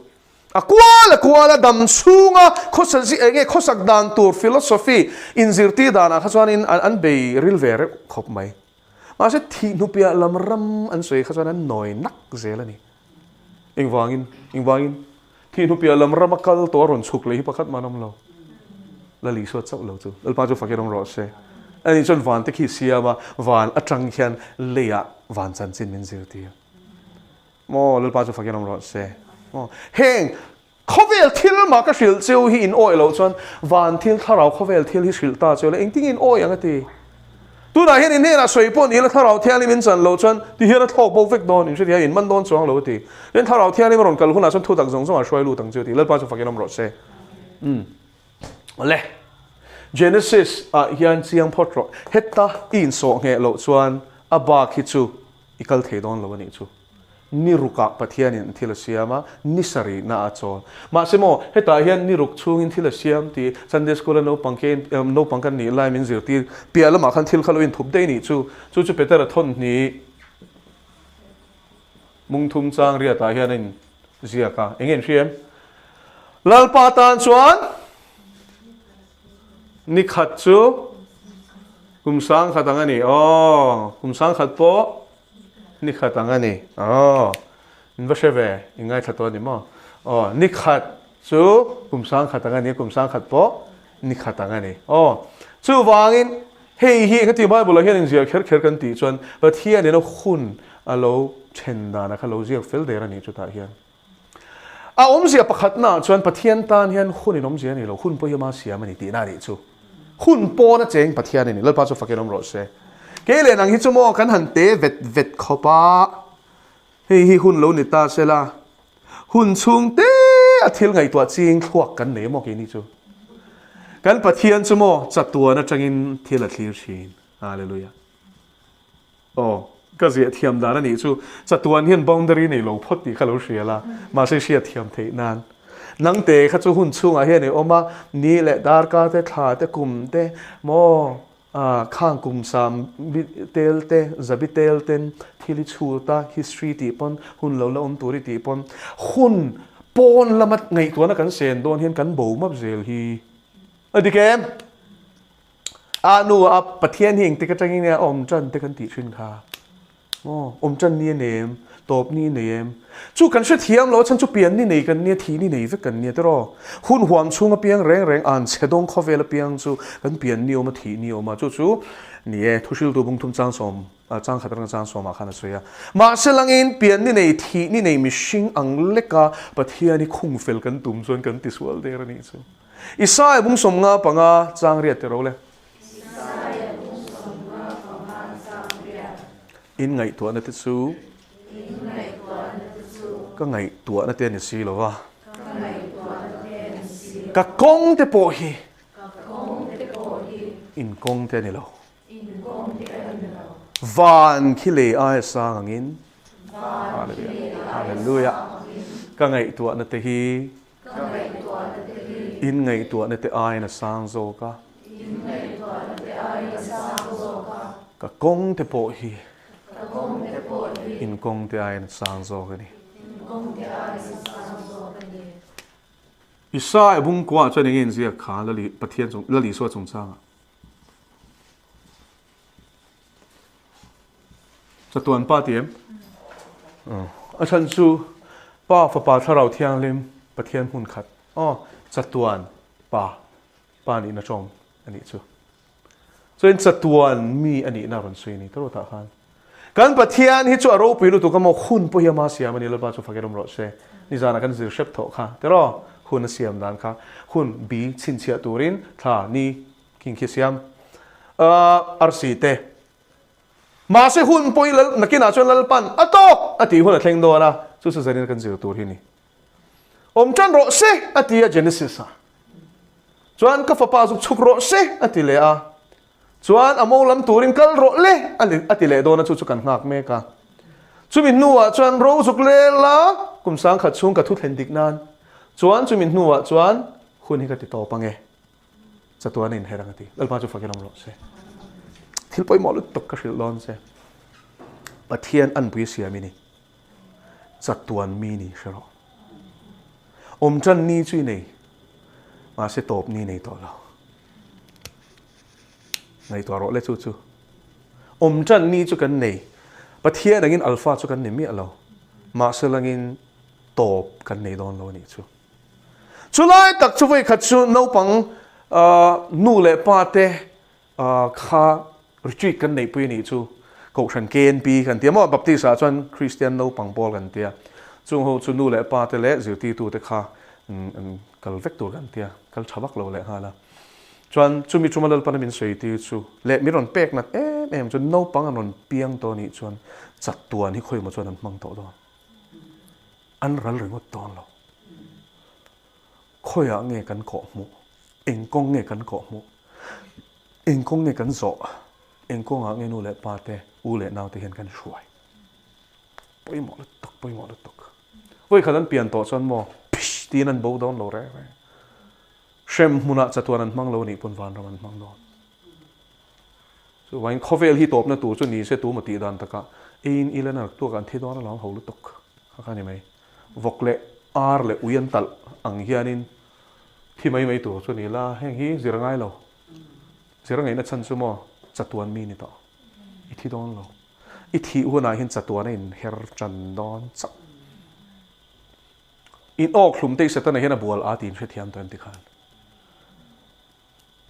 Speaker 1: A kual a kual a dam chhunga khawsa zi eng nge khawsak dan tur philosophy inzirtir danah kha chuanin an bei ril ve reuh khawp mai. Mahse thih hnupiah lam ram an sawi kha chuan an nawi nak zel a ni. Engvangin? Engvangin? Thih hnupiah lam rama kal tawh a rawn chhuk leh hi pakhat mah an awm lo. Lal Isua chauh lo chu. Lalpa chu fakin awm rawh se. Ani chuan van te khi siam a, van atang hian leiah van chanchin min zirtir. Maw Lalpa chu fakin awm rawh se. Maw heng khawvel thil mah ka hrilh cheu hi in awih loh chuan van thil thlarau khawvel thil hi hrilh ta cheu la engtin in awih ang a ti. Tunah hian in hnenah sawi pawh ni ila thlarau thianghlim in chan loh chuan ti hian a thlawk bo vek dawn in hretia in man dawn chuang lo a ti. Tin thlarau thianghlim a rawn kal hunah chuan thutak zawng zawng a hruai lut ang chu a ti. Lalpa chu fakin awm rawh se. Umm. Awle. Genesis ah hian chiang phawt rawh. Heta i insawh ngheh loh chuan a bak hi chu I kal thei dawn lo a nih chu. Ni rukah Pathianin thil a siam a, ni sarihna a chawl. Mahse maw, hetah hian ni ruk chhungin thil a siam tih Sunday School-a naupang ke naupang kan nih lai min zirtir piah lamah khan thil kha lo inthup daih a nih chu. Chu chu Petera thawnhnih mungthum chang riatah hian a inziak a. Eng nge in hria em? Lalpa tan chuan Ni khat chu kum sang khat ang a ni. Aw, kum sang khat pawh ni khat ang a ni. Aw, in va hre ve, in ngaithla tawh a ni maw? Aw, ni khat chu kum sang khat ang a ni, kum sang khat pawh ni khat ang a ni. Aw, chuvangin hei hi engati Bible ah hian inziah kher kher kan tih chuan Pathianin a hun a lo then dan a kha lo ziak fel der a nih chutah hian. A awmzia pakhatnaah chuan Pathian tan hian hun in awmzia a ni lo, hun pawh hi ama siam a ni tihna a nih chu. Hun pawn a cheng Pathian a ni, Lalpa chu fakin awm rawh se. Kei leh nang hi chu maw kan han te vet vet khawp a, hei hi hun lo ni ta se la, hun chhung te a thil ngaihtuah ching thluak kan nei maw keini chu. Kan Pathian chu maw chatuan atangin thil a thlir thin. Hallelujah. Aw, ka ziah thiam dan a nih chu chatuan hian boundary nei lo phawt tih kha lo hria la, mahse hriat thiam theih nan. Nangte kha chu hun chhungah hian i awm a, ni leh darkar te, thla te, kum te, maw khang kum sam bi tel te, zabi tel ten thil i chhut a, history tih pawn, hun lo la awm tur i tih pawn, hun pawn lama ngaihtuahna kan sen dawn hian kan bo map zel hi a dik em? A nu a Pathian hi engtik atangin nge a awm tan te kan tih thin kha. Aw, awm tan ni a nei em? Tawp ni a nei em? Chu kan hrethiam lo a chhan chu pian ni nei kan nia, thih ni nei vek kan nia tiraw. Hun huam chhung apiang reng reng an chhe dawng khawvel apiang chu kan pian ni awm a, thih ni awm a. Chu chu ni e, thuhriltu bungthum chang sawm, chang khat atanga chang sawmah khan a sawi a. Mahse langin pian ni nei, thih ni nei mihring ang leka Pathian hi khung fel kan tum chuan kan tisual der a nih chu. Isaia bung 55 chang riat teh ro le.
Speaker 2: Isaia bung 55 chang riat.
Speaker 1: In ngaihtuahna te chu.
Speaker 2: In ngaihtuahna te chu.
Speaker 1: Ka ngaihtuahna te a ni si lo va.
Speaker 2: Ka ngaihtuahna te a ni si lo.
Speaker 1: Ka kawng te pawh hi.
Speaker 2: Ka kawng te pawh hi.
Speaker 1: In kawng te a ni lo.
Speaker 2: In kawng te a ni lo.
Speaker 1: Van khi lei aia sang angin.
Speaker 2: Van khi lei aia sang angin.
Speaker 1: Ka ngaihtuahna te hi.
Speaker 2: Ka ngaihtuahna te hi.
Speaker 1: In ngaihtuahna te aiin a sang zawk a.
Speaker 2: In ngaihtuahna te aiin a sang zawk a.
Speaker 1: Ka kawng te pawh hi.
Speaker 2: Ka kawng te pawh hi.
Speaker 1: In kawng te aiin a sang zawk a ni.
Speaker 2: In kawng te aiin a sang zawk a ni.
Speaker 1: Isaia bungkuah chuan enge inziak kha Lali Pathian chung Lali Isua chungchangah? Chatuan pa ti em? A chhan chu Pa, Fapa, Thlarau Thianghlim, Pathian hmun khat, aw, chatuan Pa, Pa nihna tawng a nih chu. Chuan chatuan mi a nihna rawn sawi a ni tawrh tah khan. Kan Pathian hi chu a ropui lutuk a maw, hun pawh hi ama siam a ni, Lalpa chu fakin awm rawh se. Nizanah kan zir hrep thawh kha tiraw, hun a siam dan kha, hun bi chhinchhiah turin thla, ni, king khi a siam. Arsi te. Mahse hun pawh hi Lal, nakinah chuan Lalpan a tawk a tih hun a thleng dawn a, chu chu zanin kan zir tur hi a ni. Awm tan rawh se a ti a Genesis ah. Chuan ka fapa zuk chhuk rawh se a ti leh a. Chuan a mo lam turin kal rawh le a ti leh dawn a chu chu kan nghak mek a. Chumi hnuah chuan ro zuk lel a kum sangkhat chhung ka thu thlen dik nan. Chuan chumi hnuah chuan hun hi ka ti tawp ange. Chatuan a inher ang a ti. Lalpa chu fakin awm rawh se. Thil pawimawh lutuk ka hrilh dawn che. Pathian anpui siam i ni. Chatuan mi ni hre rawh. Awm tan ni chu i nei, mahse tawp ni nei tawh lo. Ngaihtuah rawh le chu chu. Awm tan ni chu kan nei. Pathian angin Alpha chu kan ni miah lo. Mahse langin tawp kan nei dawn lo a nih chu. Chulai tak chu vawikhat chu naupang nu leh pa te kha retreat kan neihpui a nih chu Kohhran KNP kan tia maw Baptist ah chuan Kristian naupang pawl kan tia chung ho chu nu leh pa te leh zirtirtu te kha an kal vek tur kan tia kal tha vak lo leh nghal a chuan chumi chuma Lalpana min sawi tir chu leh min rawn pek nat em em chu naupang an rawn piang tawh a nih chuan chatuan hi khawimaw chuan an hmang tawh dawn. An ral ringawt dawn lo. Khawiah nge kan kawh hmuh? Eng kawng nge kan kawh hmuh? Eng kawng nge kan zawh? Eng kawngah nge nu leh pa te, u leh nau te hian kan hruai? Pawimawh lutuk, pawimawh lutuk. Vawikhat an pian tawh chuan maw, phish tiin an bo dawn lo reng reng. Hrem hmunah chatuan an hmang lo anih pawn vanram an hmang dawn. Chuvangin khawvel hi tawpna tur chu ni se tu maw tih dan takah eiin ila na tuak an thi dawn alawm ho lutuk kha kha ni mai. Vawk leh ar leh ui an talh ang hianin thi mai mai tur chu ni la heng hi zir ngai lo. Zir ngaihna chhan chu maw chatuan mi ni tawh. I thi dawn lo. I thih hunah hian chatuan a inher tan dawn chauh. In awk hlum te i Setana hian a bual a tiin hrethiam tawh em ti khan.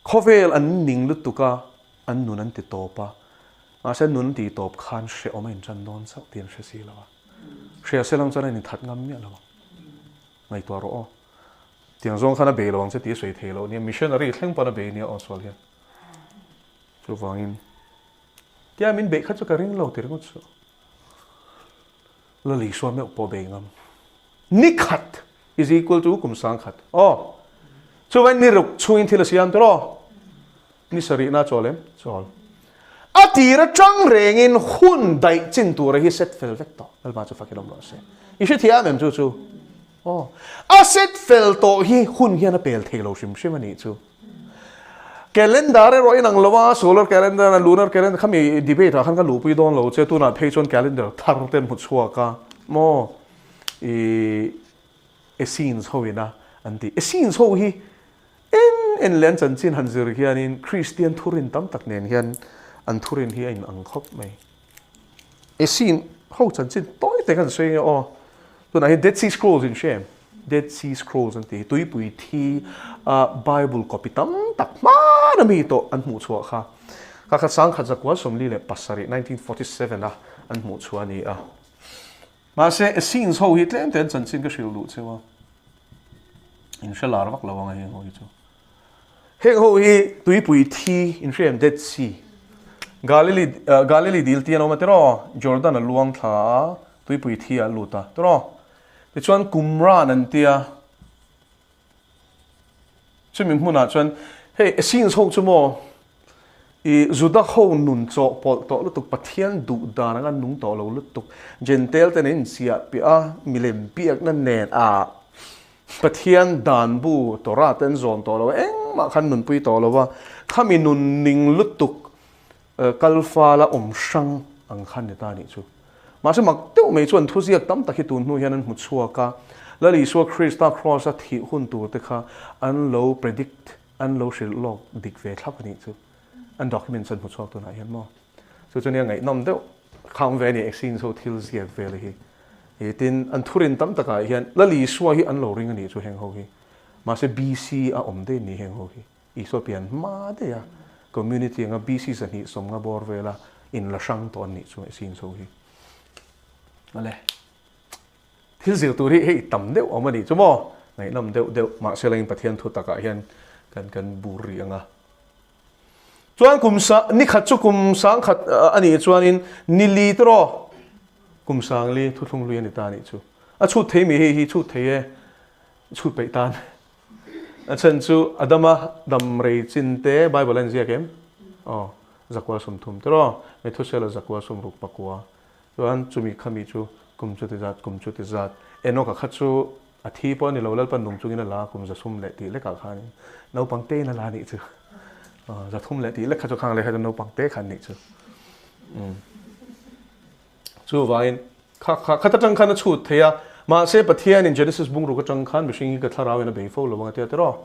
Speaker 1: Khawvel an ning lutuk a, an nun an ti tawp a, mahse nun an tih tawp khan hrehawm a inṭan dawn chauh tih an hre si lo a. Hria se lang chuan a inthat ngam miah lo ang. Ngaihtuah rawh aw. Tiang zawng khan a bei lo ang che tih a sawi thei lo nia, missionary thleng pawn a bei nia aw sual hian. Chuvangin, tia min beih kha chu ka ring lo ti ringawt suh. Lal Isua meuh pawh bei ngam. Ni khat is equal to kum sangkhat. Aw. Chuvain ni ruk chungin thil a siam tur aw. Ni sarihna chawl em? Chawl. A tir atang rengin hun daih chin tura hi set fel vek tawh. Lalpa chu fakin awm rawh se. I hrethiam em chu chu? Aw. A set fel tawh hi hun hian a pel thei lo hrim hrim a nih chu. Calendar erawh inang lo a, solar calendar a lunar calendar khami debate ah khan ka luhpui dawn lo che, tunah phei chuan calendar thar te an hmu chhuak a maw ih Essenes ho ina an ti. Essenes ho hi en en leh an chanchin han zir hianin Kristian thurin tam tak nen hian an thurin hi a inang khawp mai. Essene ho chanchin tawi tak an sawi nge aw. Tunah hian Dead Sea Scrolls in hre em? Dead Sea Scrolls an tih hi tuipui thi a Bible copy tam tak hman a mi tawh an hmuh chhuah kha. Kha kha sangkhat zakua 47, 1947 a an hmuh chhuah a ni a. Mahse Essenes ho hi tlem te an chanchin ka hrilh duh cheu a. In hre lar vak lo ang a heng ho hi chu. Heng ho hi tuipui thi in hre em Dead Sea. Galili Galili dil tih an awm a tiraw? Jordan a luang thla a, tuipui thi ah a lut a tiraw? Tichuan Qumran an tia chumi hmunah chuan hei Essenes ho chu maw i Juda ho nun chawhpawlh tawh lutuk Pathian duh dan anga nung tawh lo lutuk Gentail te nen inchiah piah a milem biakna nen ah Pathian dan bu Torah te an zawn tawh lo a, engmah khan nunpui tawh lo a, khami nun ning lutuk kal fala awm hrang ang khan ni ta a nih chu. Mahse mak deuh mai chuan thuziak tam tak hi tun hnu hian an hmu chhuak a, Lal Isua Krista Kraws a thih hun tur te kha an lo predict, an lo hrilh lawk dik ve thlap a nih chu. An documents an hmu chhuak tunah hian maw. Chu chu nia ngaihnawm deuh khang ve a ni Essenes ho thil ziak vel hi. Tin, an thurin tam takah hian Lal Isua hi an lo ring a nih chu heng ho hi. Mahse BC a awm daih ni heng ho hi. Isua pian hma daih a community anga BC 250 bawr vela inla hrang tawh an nih chu Essenes ho hi. Ale. Thil zir tur hi hei tam deuh awm a nih chu maw? Ngaihnawm deuh deuh mahse langin Pathian thu takah hian kan kan bur rih ang a. Chuan kum sa nikhat chu kum sangkhat a nih chuanin ni li te rawh kum sangli thuthlung hlui a ni ta a nih chu. A chhut thei mi hei hi chhut thei e chhut peih tan. A chhan chu Adama dam rei chin te Bible a inziak em? Aw zakua 30 te rawh Methusela zakua 60 pakua Chuan chumi khami chu kum chuti zat, kum chuti zat. Enoch-a kha chu a thi pawh a ni lo, Lalpan nung chungin a la a, kum 300 leh tih lekah khanin naupang tein a la a nih chu. 300 leh tih lek kha chu khang leh kha chu naupang te kha an nih chu. Chuvangin kha kha khat atang khan a chhut thei a, mahse Pathianin Genesis bungruk atang khan mihring hi ka thlarauin a bei fo lo ang a tia tiraw.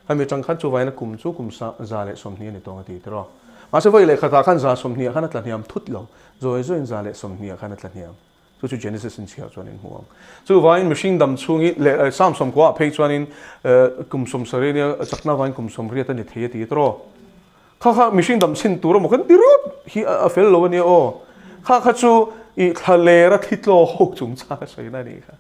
Speaker 1: Khami atang khan chuvangin a kum chu kum 120 a ni tawng a ti tiraw. Mahse vawi leh khatah khan 120 ah khan a tla hniam thut lo. Zawi zawiin 120 ah khan a tla hniam. Chu chu Genesis in chhiar chuan in hmu ang. Chuvangin mihring dam chhungin leh Psalm 90 ah phei chuanin kum 70 nia chakna vangin kum 80 a ni thei a ti tawh. Kha kha mihring dam chhin tur emaw kan ti rawt hi a fel lo a nia aw. Kha kha chu i thla lera thi tlaw ho chungchang a sawina a nih kha.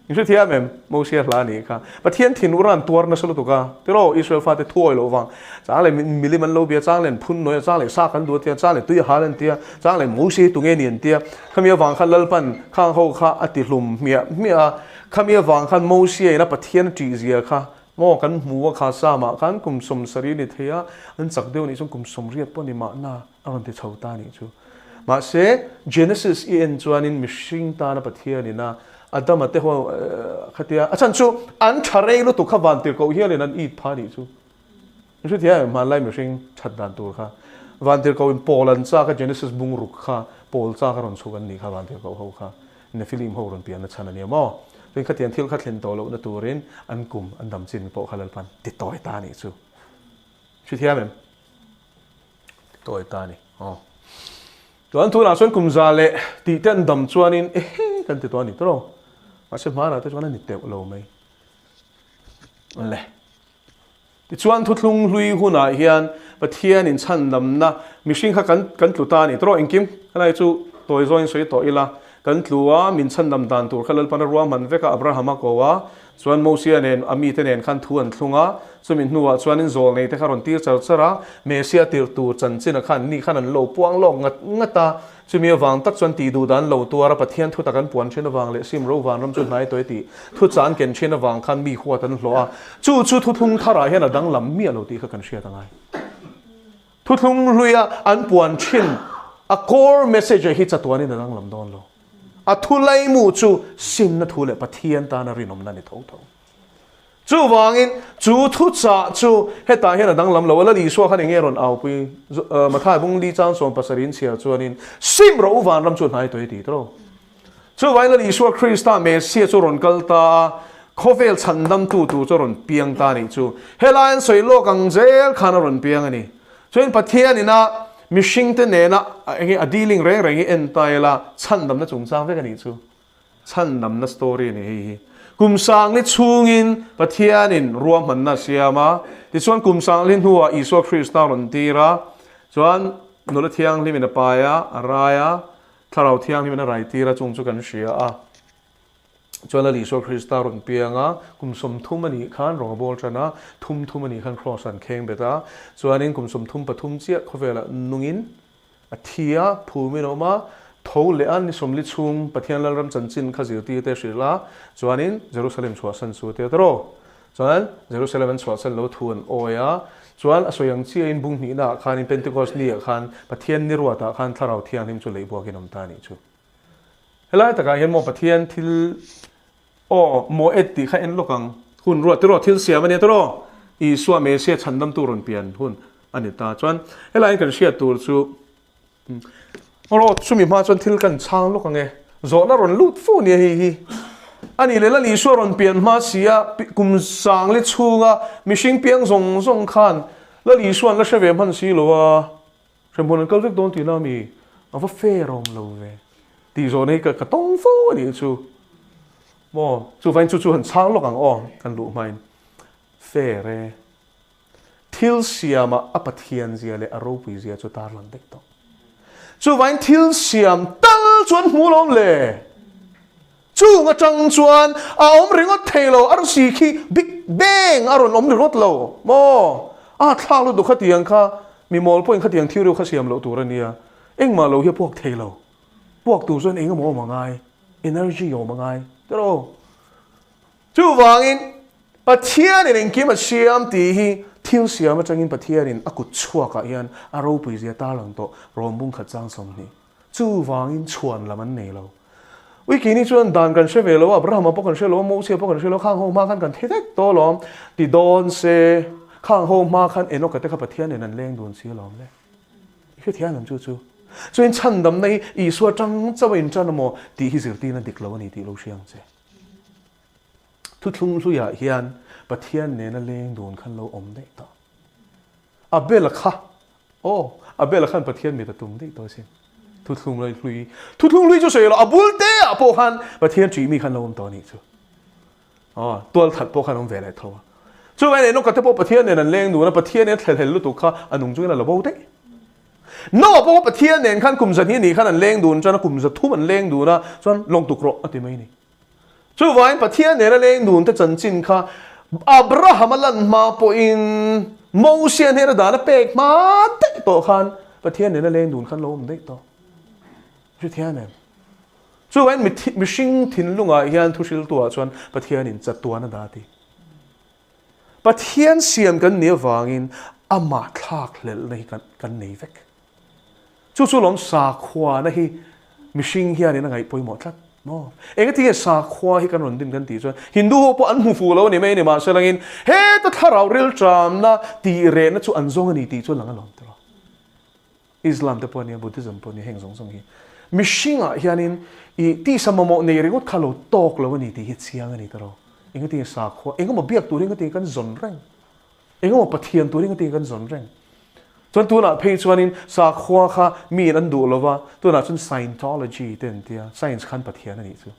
Speaker 1: In hrethiam em? Mosia hla anih kha. Pathian thin ura an tuar nasa lutuk a. Tiraw, Israel fate thuawi loh vang. Chang leh milim an lo bia, chang leh an phun nawi a, chang leh sa kan duh a tia, chang leh tui a hal an tia, chang leh Mosia hi tunge ni an tia. Khami avang khan Lalpan khang ho kha a ti hlum hmiah hmiah a. Khami avang khan Mosia in a Pathian a ṭih zia kha maw kan hmu a kha Psalm-ah khan kum 70 a ni thei a, an chak deuh anih chuan kum 80 pawh a ni mahna. A rawn ti chho ta anih chu. Mahse, Genesis i en chuanin mihring tana Pathianin a Adama te ho khatia a chhan chu an tha rei lutuk kha vantirhkoh hialin an it pha anih chu. I hrethiam em hmanlai mihring that dan tur kha. Vantirhkohin pawl an chak a Genesis bungruk kha pawl chak a rawn chhuk an nih kha vantirhkoh ho kha Nephilim ho rawn pianna chhan a nia maw. Chuan khatiang thil kha thlen tawh lohna turin an kum an dam chin pawh kha Lalpan ti tawi ta anih chu. Hrethiam em? Tawi ta a ni. Aw. Chuan tunah chuan kum za leh tih te an dam chuanin ehe kan ti tawh a ni tawh. Mahse hmanah te chuan a ni teuh lo mai. Le. Tichuan thuthlung hlui hunah hian Pathianin chhandamna mihring kha kan kan tlu ta a ni tawh engkim. Helai chu tawi zawngin sawi tawh ila. Kan tlu a, min chhandam dan tur kha Lalpan a ruahman vek a, Abraham a ko a, Chuan Mosia nen a mite nen khan thu an thlung a, chumi hnuah chuanin zawlnei te kha rawn tir char char a, Mesia tirh tur chanchin a khan ni khan an lo puang lawk ngat ngat a, chumi avang tak chuan tih duh dan lo tuar a, Pathian thu tak an puan thin avang leh sim ro vanram chu hnai tawih tih thu chan ken thin avang khan mi huat an hlawh a, chu chu thuthlung tharah hian a danglam miah lo tih kha kan hriat a ngai. Thuthlung hluia an puan thin a core message ah hi chatuanin a danglam dawn lo. A thu laimu chu simna thu leh Pathian tana rinawmna a ni tho tho. Chuvangin, chu thuchah chu hetah hian a danglam lo a, Lal Isua khan enge rawn aupui? Mathai bung li chang 17 in chhiar chuanin, Sim rawh u vanram chu hnai tawih a ti tawh. Chuvangin Lal Isua Krista Messiah chu rawn kal ta a, khawvel chhandamtu tur chu a rawn piang ta a nih chu. Helai an sawi lawk ang zel khan a rawn piang a ni. Chuan Pathian ina mihringte nena enge a dealing reng reng hi en ta ila chhandamna chungchang vek a nih chu. Chhandamna story a ni hei hi. Kum sangli chhungin Pathianin ruahmanna a siam a, tichuan kum sangli hnuah Isua Krista rawn tir a, chuan nula thianghlimin a pai a, a rai a, Thlarau thianghlimin a rai tir a, chung chu kan hria a. Chuan Lal Isua Krista rawn piang a, kum 30 a nih khan rawng a bawl tan a, thum thum a nih khan Kraws an kheng bet a, chuanin kum 33 chiah khawvelah nungin a thi a, phumin a awm a, tho leh a ni 40 chhung Pathian Lalram chanchin kha zirtirte a hrilh a, chuanin Jerusalem chhuahsan chu a ti a tawrh. Chuan Jerusalem an chhuahsan lo thu an awi a, chuan a sawi ang chiahin bung hnihnaah khanin Pentecost ni ah khan Pathian ni ruatah khan Thlarau Thianghlim chu leihbuakin awm ta a nih chu. Helai takah hian maw Pathian thil aw maw et tih kha en lawk ang. Hun ruat tiraw thil siam a nia tiraw Isua Messiah chhandamtu rawn pian hun a ni ta. Chuan helai hian kan hriat tur chu aw chumi hma chuan thil kan chhang lawk ang e. Zawhna rawn lut fo nia hei hi. A nih leh Lal Isua rawn pian hma sia kum sangli chhunga mihring piang zawng zawng khan Lal Isua an la hre ve hman si lo a. Hremhmun an kal vek dawn tihna a mi? A va fair awm lo ve. Tih zawhna hi ka tawng fo a nih chu. Maw, chuvangin chu chu han chhang lawk ang aw, kan luh hmain. Fair e. Thil siamah a Pathian zia leh a ropui zia chu tarlang daih tawh. Chuvangin thil siam tal chu an hmu lawm le. Chung atang chuan a awm ringawt thei lo, arsi khi Big Bang a rawn awm ringawt lo maw? A thlak lutuk khatiang kha mi mawl pawhin khatiang theory kha siam loh tur a nia. Engmah lo hi a puak thei lo. Puak tur chuan engemaw awm a ngai, energy awm a ngai tiraw? Chuvangin Pathianin engkim a siam tih hi thil siam atangin Pathianin a kut chhuakah hian a ropui zia tarlang tawh rawm bung khat chang 20. Chuvangin chhuan lam an nei lo. Ui keini chuan dan kan hre ve lo a, Abrahama pawh kan hre lo a, Mosia pawh kan hre lo a, khang ho hma khan kan thi vek tawh alawm ti dawn se, khang ho hma khan Enoka te kha Pathian nen an leng dun si alawm le. I hrethiam em chu chu? Chuan chhandamna hi Isua tang chauh a intan amaw tih hi zirtirna dik lo a ni tih lo hria ang che. Thuthlung hluiah hian Pathian nena leng dun khan lo awm daih tawh. Abel-a kha, aw, Abel-a khan Pathian mit a tum daih tawh asin. Thuthlung hlui, thuthlung hlui chu sawi lo, a bul te ah pawh khan Pathian ṭih mi khan lo awm tawh a nih chu. Aw, tual that pawh khan awm ve leh tho a. Chuvangin Enoka te pawh Pathian nen an leng dun a, Pathian in a thlelhel lutuk kha a nung chungin a la bo daih. Noah pawh kha Pathian nen khan kum 200 nih khan an leng dun chuan a kum 300 an leng dun a, chuan lawng tuk rawh a ti mai a ni. Chuvangin Pathian nena leng dun te chanchin kha Abraham-a lan hma pawhin Mosia hnena dan a pek hma daih tawh khan Pathian nena leng dun khan lo awm daih tawh. Hrethiam em? Chuvangin mihring thinlungah hian thuhriltuah chuan Pathianin chatuan a dah a ti. Pathian siam kan nih avangin amah thlakhlelhna hi kan nei vek. Chu chu lawm sakhuana hi mihring hianin a ngaih pawimawh tlat maw? Engati nge sakhua hi kan rawn din kan tih chuan Hindu ho pawh an hmu fuh lo a ni mai a ni mahse langin heta thlarau rilṭamna tih rehna chu an zawng a ni tih chu a lang alawm tiraw. Islam te pawh a nia, Buddhism pawh a nia heng zawng zawng hi mihringah hianin i tisa mamawh nei ringawt kha lo tawk lo a ni tih hi chiang a ni tiraw. Engati nge sakhua engemaw biak tur hi engati nge kan zawn reng? Engemaw Pathian tur engati kan zawn reng? Chuan tunah phei chuanin sakhua kha miin an duh lova, tunah chuan Scientology te an tia, science khan Pathian a nih chu.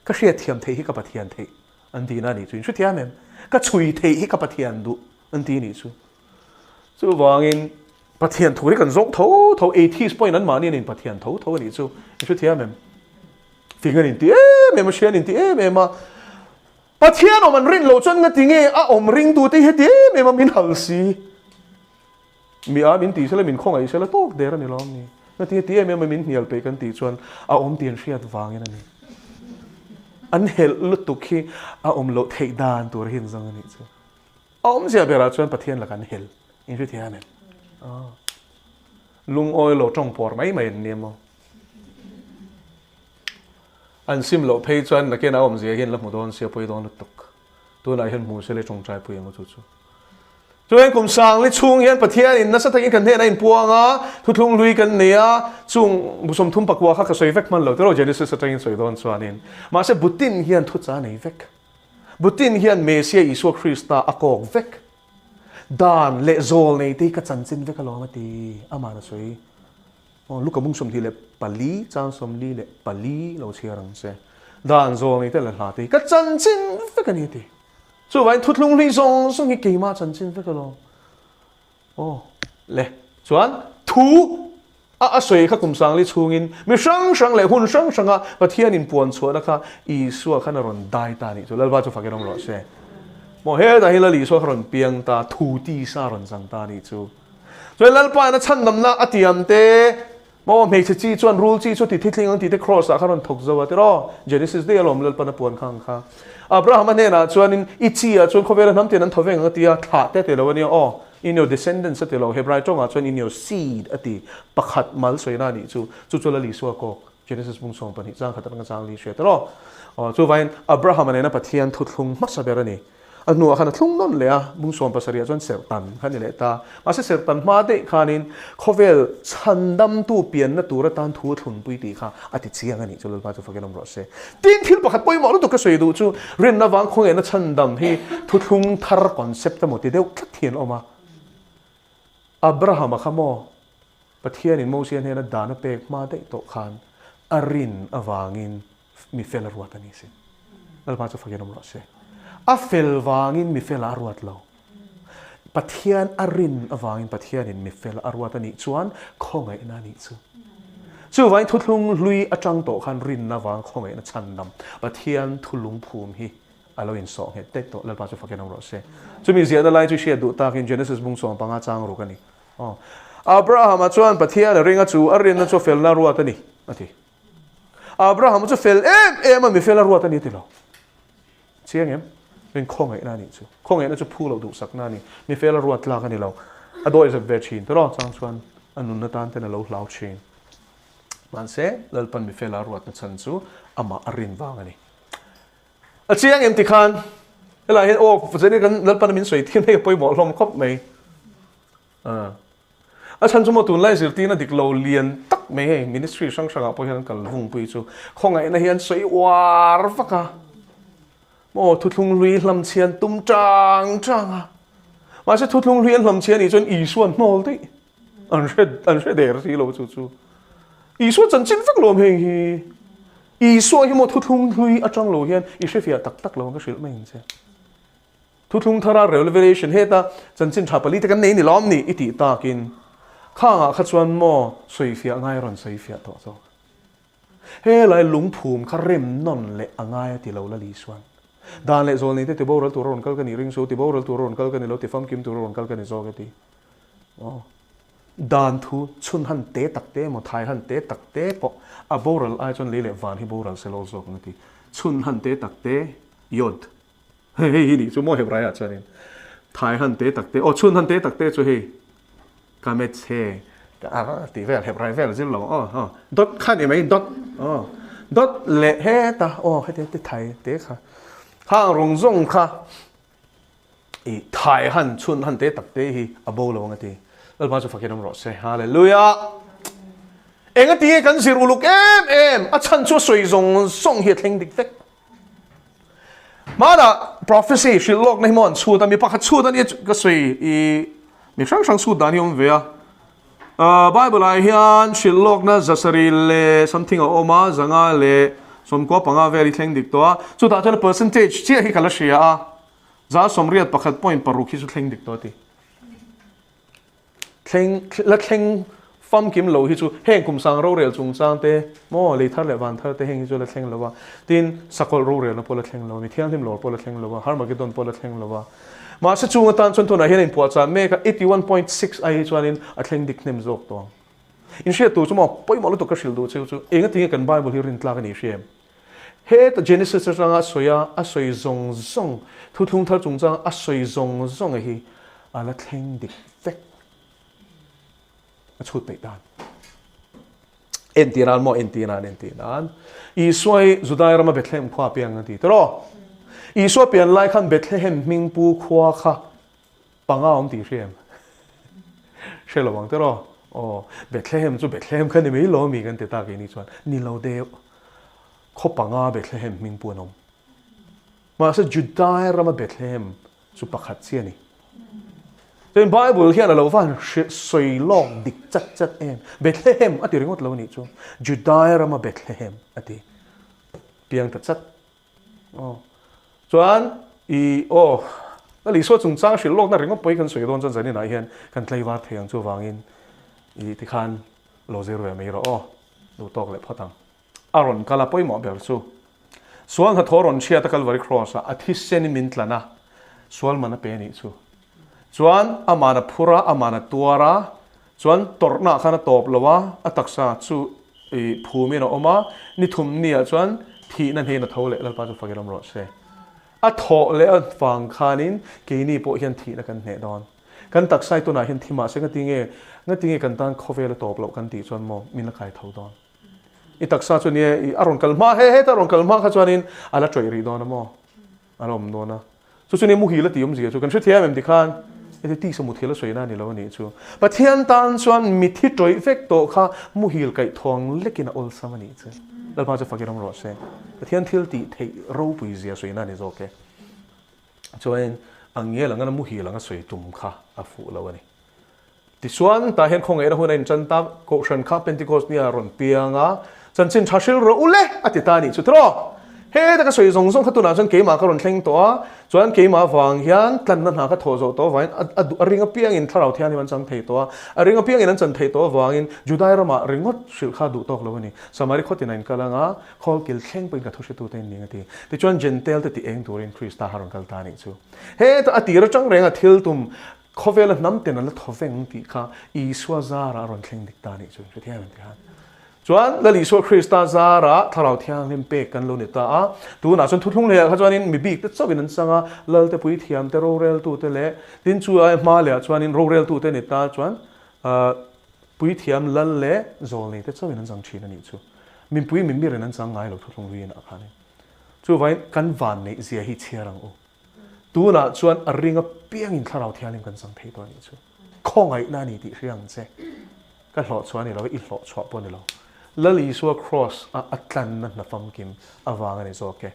Speaker 1: Ka hriatthiam theih hi ka Pathian theih an tihna a nih chu. In hrethiam em? Ka chhui theih hi ka Pathian duh an ti a nih chu. Chuvangin Pathian thu hi kan zawng tho tho, atheist pawhin anmahni an in Pathian tho tho a nih chu. In hrethiam em? Fing an inti em em a, hria an inti em em a. Pathian awm an rin loh chuan ngati nge a awm ringtute hi heti em em a min hal si? Mi a min tih sela min khawngaih sela tawk der a ni lawm ni? Ngati heti em em a min hnial peih kan tih chuan a awm tih an hriat vangin a ni. An helh lutuk hi a awm loh theih dan tur hi an zawng a nih chu. A awmzia berah chuan Pathian lakah an hel in hrethiam em? Lungawi lo tawng pawr mai mai an ni emaw? An sim loh phei chuan nakin a awmzia hian la hmu dawn sia pawi dawn lutuk. Tunah hian hmu se le tawngtai pui ang chu chu. Chuan kum sangli chhung hian Pathianin nasa takin kan hnenah a inpuang a, thuthlung hlui kan nei a, chung bu 34 kha ka sawi vek hman lo tiraw Genesis atangin sawi dawn chuanin. Mahse Butin hian thucha nei vek. Butin hian Mesia Isua Krista a kawk vek. Dan leh zawl nei te hi ka chanchin vek alawm a ti, ama'n a sawi. Aw, Luka mung 24, chang 44 lo chhiar ang che. Dan zawl nei te leh hla te hi ka chanchin vek a ni a ti. Chuvangin thuthlung hlui zawng zawng hi keimah chanchin vek alawm. Aw, le. Chuan thu a a sawi kha kum sangli chhungin mi hrang hrang leh hun hrang hranga Pathian inpuan chhuahna kha Isua khan a rawn dai ta a nih chu. Lalpa chu fakin awm rawh se. Maw hetah hi Lal Isua kha rawn piang ta, thu tisa a rawn chang ta a nih chu. Chuan Lalpa in a chhandamna a tiam te, maw hmeichhe chi chuan rul chi chu ti thitling ang tih te cross ah kha rawn thawk zo a tiraw? Genesis daih alawm Lalpan a puan khang kha. Abraham a hnenah chuanin i chi ah chuan khawvela hnam tin an thaw veng ang a ti a, thlah te a ti lo a nia aw, in your descendants a ti lo, Hebrai tawngah chuan in your seed a ti, pakhat mal sawina a nih chu, chu chu Lal Isua kawk, Genesis bung 12 chang khat atanga chang li hria tiraw? Aw, chuvangin Abraham a nena Pathian thuthlung hmasa ber a ni. A hnuah khan a thlung nawn leh a, bung 70 ah chuan serhtan kha a ni leh ta. Mahse serhtan hma daih khanin khawvel chhandamtu pianna tur atan thu a thlunpui tih kha a ti chiang a nih chu Lalpa chu fakin awm rawh se. Tin thil pakhat pawimawh lutuk ka sawi duh chu rinna vang khawngaihna chhandam hi thuthlung thar concept emaw ti deuh tlat hi an awm a. Abraham-a kha maw Pathianin Mosia hnena dan a pek hma daih tawh khan. A rin avangin mi fel a ruat a ni sin. Lalpa chu fakin awm rawh se. A fel vangin mi fel a ruat lo. Pathian a rin avangin Pathianin mi fel a ruat a nih chuan khawngaihna a nih chu. Chuvangin thuthlung hlui atang tawh khan rinna vang khawngaihna chhandam Pathian thu lungphum hi a lo insawh nghet daih tawh. Lalpa chu fakin awm rawh se. Chumi ziahna lai chu hriat duh takin Genesis bung 15 chang ruk a ni. Aw. Abrahama chuan Pathian a ring a, chu a rinna chu felna ruat a ni, a ti. Abrahama chu fel em em a, mi fel a ruat a ni a ti lo. Chiang em? Min khawngaihna a nih chu. Khawngaihna chu phu loh duhsakna a ni. Mi fel a ruat tlak a ni lo. A dawi zep ve thin tawh chang chuan a nunna tan ten a lo hlau thin. Mahse, Lalpan mi fel a ruatna chhan chu amah a rin vang a ni. A chiang em tikhan helai hian aw zeni kan Lalpan min sawi thiam hei a pawimawh hlawm khawp mai. A chhan chu maw tunlai zirtirna dik lo lian tak mai hei ministry hrang hrangah pawh hian an kal vungpui chu khawngaihna hi an sawi uar vak a, maw thuthlung hlui hlamchhian tum chang chang a, mahse thuthlung hlui an hlamchhia anih chuan Isua an hnawl daih an hre an hre der si lo chu chu Isua chanchin vek lo heng hi Isua hi maw thuthlung hlui atang lo hian i hrefiah tak tak lo ang ka hrilh mai ang che. Thuthlung thara Revelation heta chanchin tha pali te kan nei ni lawm ni i tih takin khangah kha chuan maw sawifiah ngai a rawn sawifiah tawh zawk. Helai lungphum kha rem nawn leh a ngai a ti lo Lali chuan. Dan leh zawlnei te tiboral tur a rawn kal ka nih ring chu, tiboral tur a rawn kal ka ni lo, tifamkim tur a rawn kal ka ni zawk a ti. Aw. Dan thu chhun han te tak te emaw thai han te tak te pawh a boral ai chuan lei leh van hi boral se lo zawk ang a ti. Chhun han te tak te, yod. Hei hei hi nih chu maw Hebraiah chuanin thai han te tak te aw chhun han te tak te chu hei kametche a tih vel Hebrai vel zir lo aw aw dot kha ni mai dot aw dot leh heta aw heti te thai te kha khang rawng zawng kha i thai han chhun han te tak te hi a bo lo ang a ti Lalpa chu fakin awm rawh se Hallelujah Engati nge kan zir uluk em em a chhan chu a sawi zawng zawng hi a thleng dik vek. Hmanah prophecy hrilh lawkna hi maw an chhut a, mi pakhat chhut a nia ka sawi i mi hrang hrang chhut dan hi awm ve a. Bible ah hian hrilh lawkna zasarih leh something a awm a, zanga leh 95 vel hi thleng dik tawh a, chutah chuan percentage chiah hi ka la hria a, 81.6 hi chu thleng dik tawh a ti. Thleng, la thleng famkim lo hi chu heng kum sang rorel chungchang te maw lei thar leh van thar te heng hi chu la thleng lo a, tin sakawlh rorelna pawh la thleng lo a, mi thianghlim lawr pawh la thleng lo a, Harmagedon pawh la thleng lo a. Mahse chung atan chuan tunah hian a inpuahchah mek a, 81.6 ai hi chuanin a thleng dik hnem zawk tawh ang. Inhriat tur chu maw pawimawh lutuk ka hrilh duh cheu chu engatinge kan Bible hi rintlak a nih hria em? Heta Genesis atanga a sawi a, a sawi zawng zawng, thuthlung thar chungchanga a sawi zawng zawng hi a la thleng dik vek. A chhut peih dan. Entir nan maw? Entir nan, entir nan. Isua hi Judai rama Bethlehem khua a piang a ti tawh. Isua pian lai khan Bethlehem hmingpu khua kha Panga awm tih hria em? Hre lo ang tiraw? Aw, Bethlehem chu Bethlehem kha ni mai lo ami kan ti ta keini chuan ni lo deuh. Khaw panga Bethlehem hming pawh an awm. Mahse Judai rama Bethlehem chu pakhat chiah a ni. Chuan Bible hian a lo van sawi lawk dik chat chat em. Bethlehem a ti ringawt lo a nih chu. Judai rama Bethlehem a ti piang ta chat. Aw. Chuan i aw Lal Isua chungchang hrilh lawkna ringawt pawh hi kan sawi dawn chuan zaninah hian kan tlaivar thei ang chuvangin i tikhan lo zir ve mai rawh aw. Duh tawk leh phawt ang. A rawn kal a pawimawh ber chu sual hnathawh rawn chhiat a Kalvari Cross ah a thisen in min tlan a, sual man a pe anih chu. Chuan aman a phur a, aman a tuar a, Chuan tawrhna ah khan a tawp lo a, a taksa chu i phumin a awm a, ni thum ni ah chuan thihna hnen a tho leh Lalpa chu fakin awm rawh se. A thawh leh a vang khanin keini pawh hian thihna kan hneh dawn. Kan taksa hi tunah hian thi mahse ngati nge ngati nge kan tan khawvel a tawp loh kan tih chuan maw min la kai tho dawn. I taksa chu nia i a rawn kal hma he heta a rawn kal hma kha chuanin a la tawih rih dawn a maw? A la awm dawn a. Chu chu nia muhil a tih awmzia chu kan hrethiam em tikhan heti tisa muthil a sawi na a ni lo a nih chu. Pathian tan chuan mithi tawih vek tawh kha muhil kaih thuang lekin a awlsam a nih chu. Lalpa chu fakin awm rawh se. Pathian thil tih theih ropui zia sawi na a ni zawk e. Chuanin a ngel anga muhil anga sawi tum kha a fuh lo a ni. Tichuan, tah hian khawngaihna hun a intan ta, Kohhran kha Pentecost nia rawn piang a, Chanchin tha hril rawh u le a ti ta a nih chu tiraw? Heta ka sawi zawng zawng kha tunah chuan keimah ka rawn thleng tawh a, chuan keimah vang hian tlanna hna ka thawh zawh tawh avangin a duh a ring apiangin Thlarau Thianghlim an chang thei tawh a, a ring apiangin an chan theih tawh avangin Judai ramah ringawt hrilh kha duh tawk lo a ni. Samari khaw tina in kal anga Khawlkil thleng pawhin ka thu hretute in ning a ti. Tichuan Jentail te ti eng turin Krista kha rawn kal ta a nih chu. Heta a tir atang renga thil tum Khawvela hnam ten an la thaw veng tih kha Isua zarah a rawn thleng dik ta a nih chu. Hrethiam em ti khan. Chuan Lal Isua Krista zarah Thlarau Thianghlim pek kan lo ni ta a. Tunah chuan thuthlung lehah kha chuanin mi bik te chauhin an chang a, Lal te puithiam te, roreltu te leh tin chu ai hma lehah chuanin roreltu te ni ta chuan puithiam Lal leh zawlnei te chauhin an chang thin a nih chu. Mipui mimirin an chang ngai lo thuthlung luiinah khanin. Chuvangin kan vanneih zia hi chhiar ang u. Tunah chuan a ring apiangin Thlarau Thianghlim kan chang thei tawh a nih chu. Khawngaihna a ni tih hria ang che. Ka hlawhchhuah a ni lo, i hlawhchhuah pawh a ni lo. Lal Isua Kraws a a tlanna hna famkim avang a ni zawk e.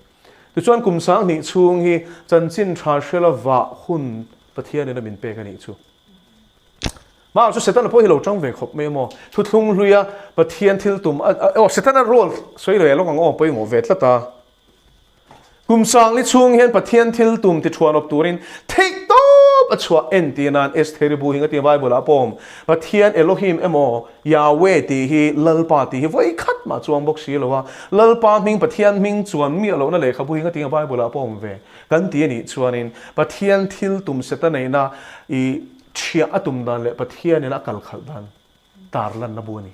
Speaker 1: Tichuan kum sanghnih chhung hi chanchin tha hrela vah hun Pathianin a min pek a nih chu. Mah chu Setana pawh hi lo tang ve khawp mai maw? Thuthlung hluia Pathian thil tum a, aw Setana role sawi leh lawk ang aw pawimawh ve tlat a. Kum sangli chhung hian Pathian thil tum ti thuanawp turin theih tawp a chhuah entir nan Estheri bu hi nga tia Bible ah pawm Pathian Elohim emaw Yahweh tih hi Lalpa tih hi vawi khat mah chuang bawk si lo a, Lalpa hming Pathian hming chuan miah lohna lehkhabu hi nga tia Bible ah pawm ve kan ti a nih chuanin Pathian thil tum seta neihna i thiah a tum dan leh Pathianin a kal khalh dan tarlanna bu a ni.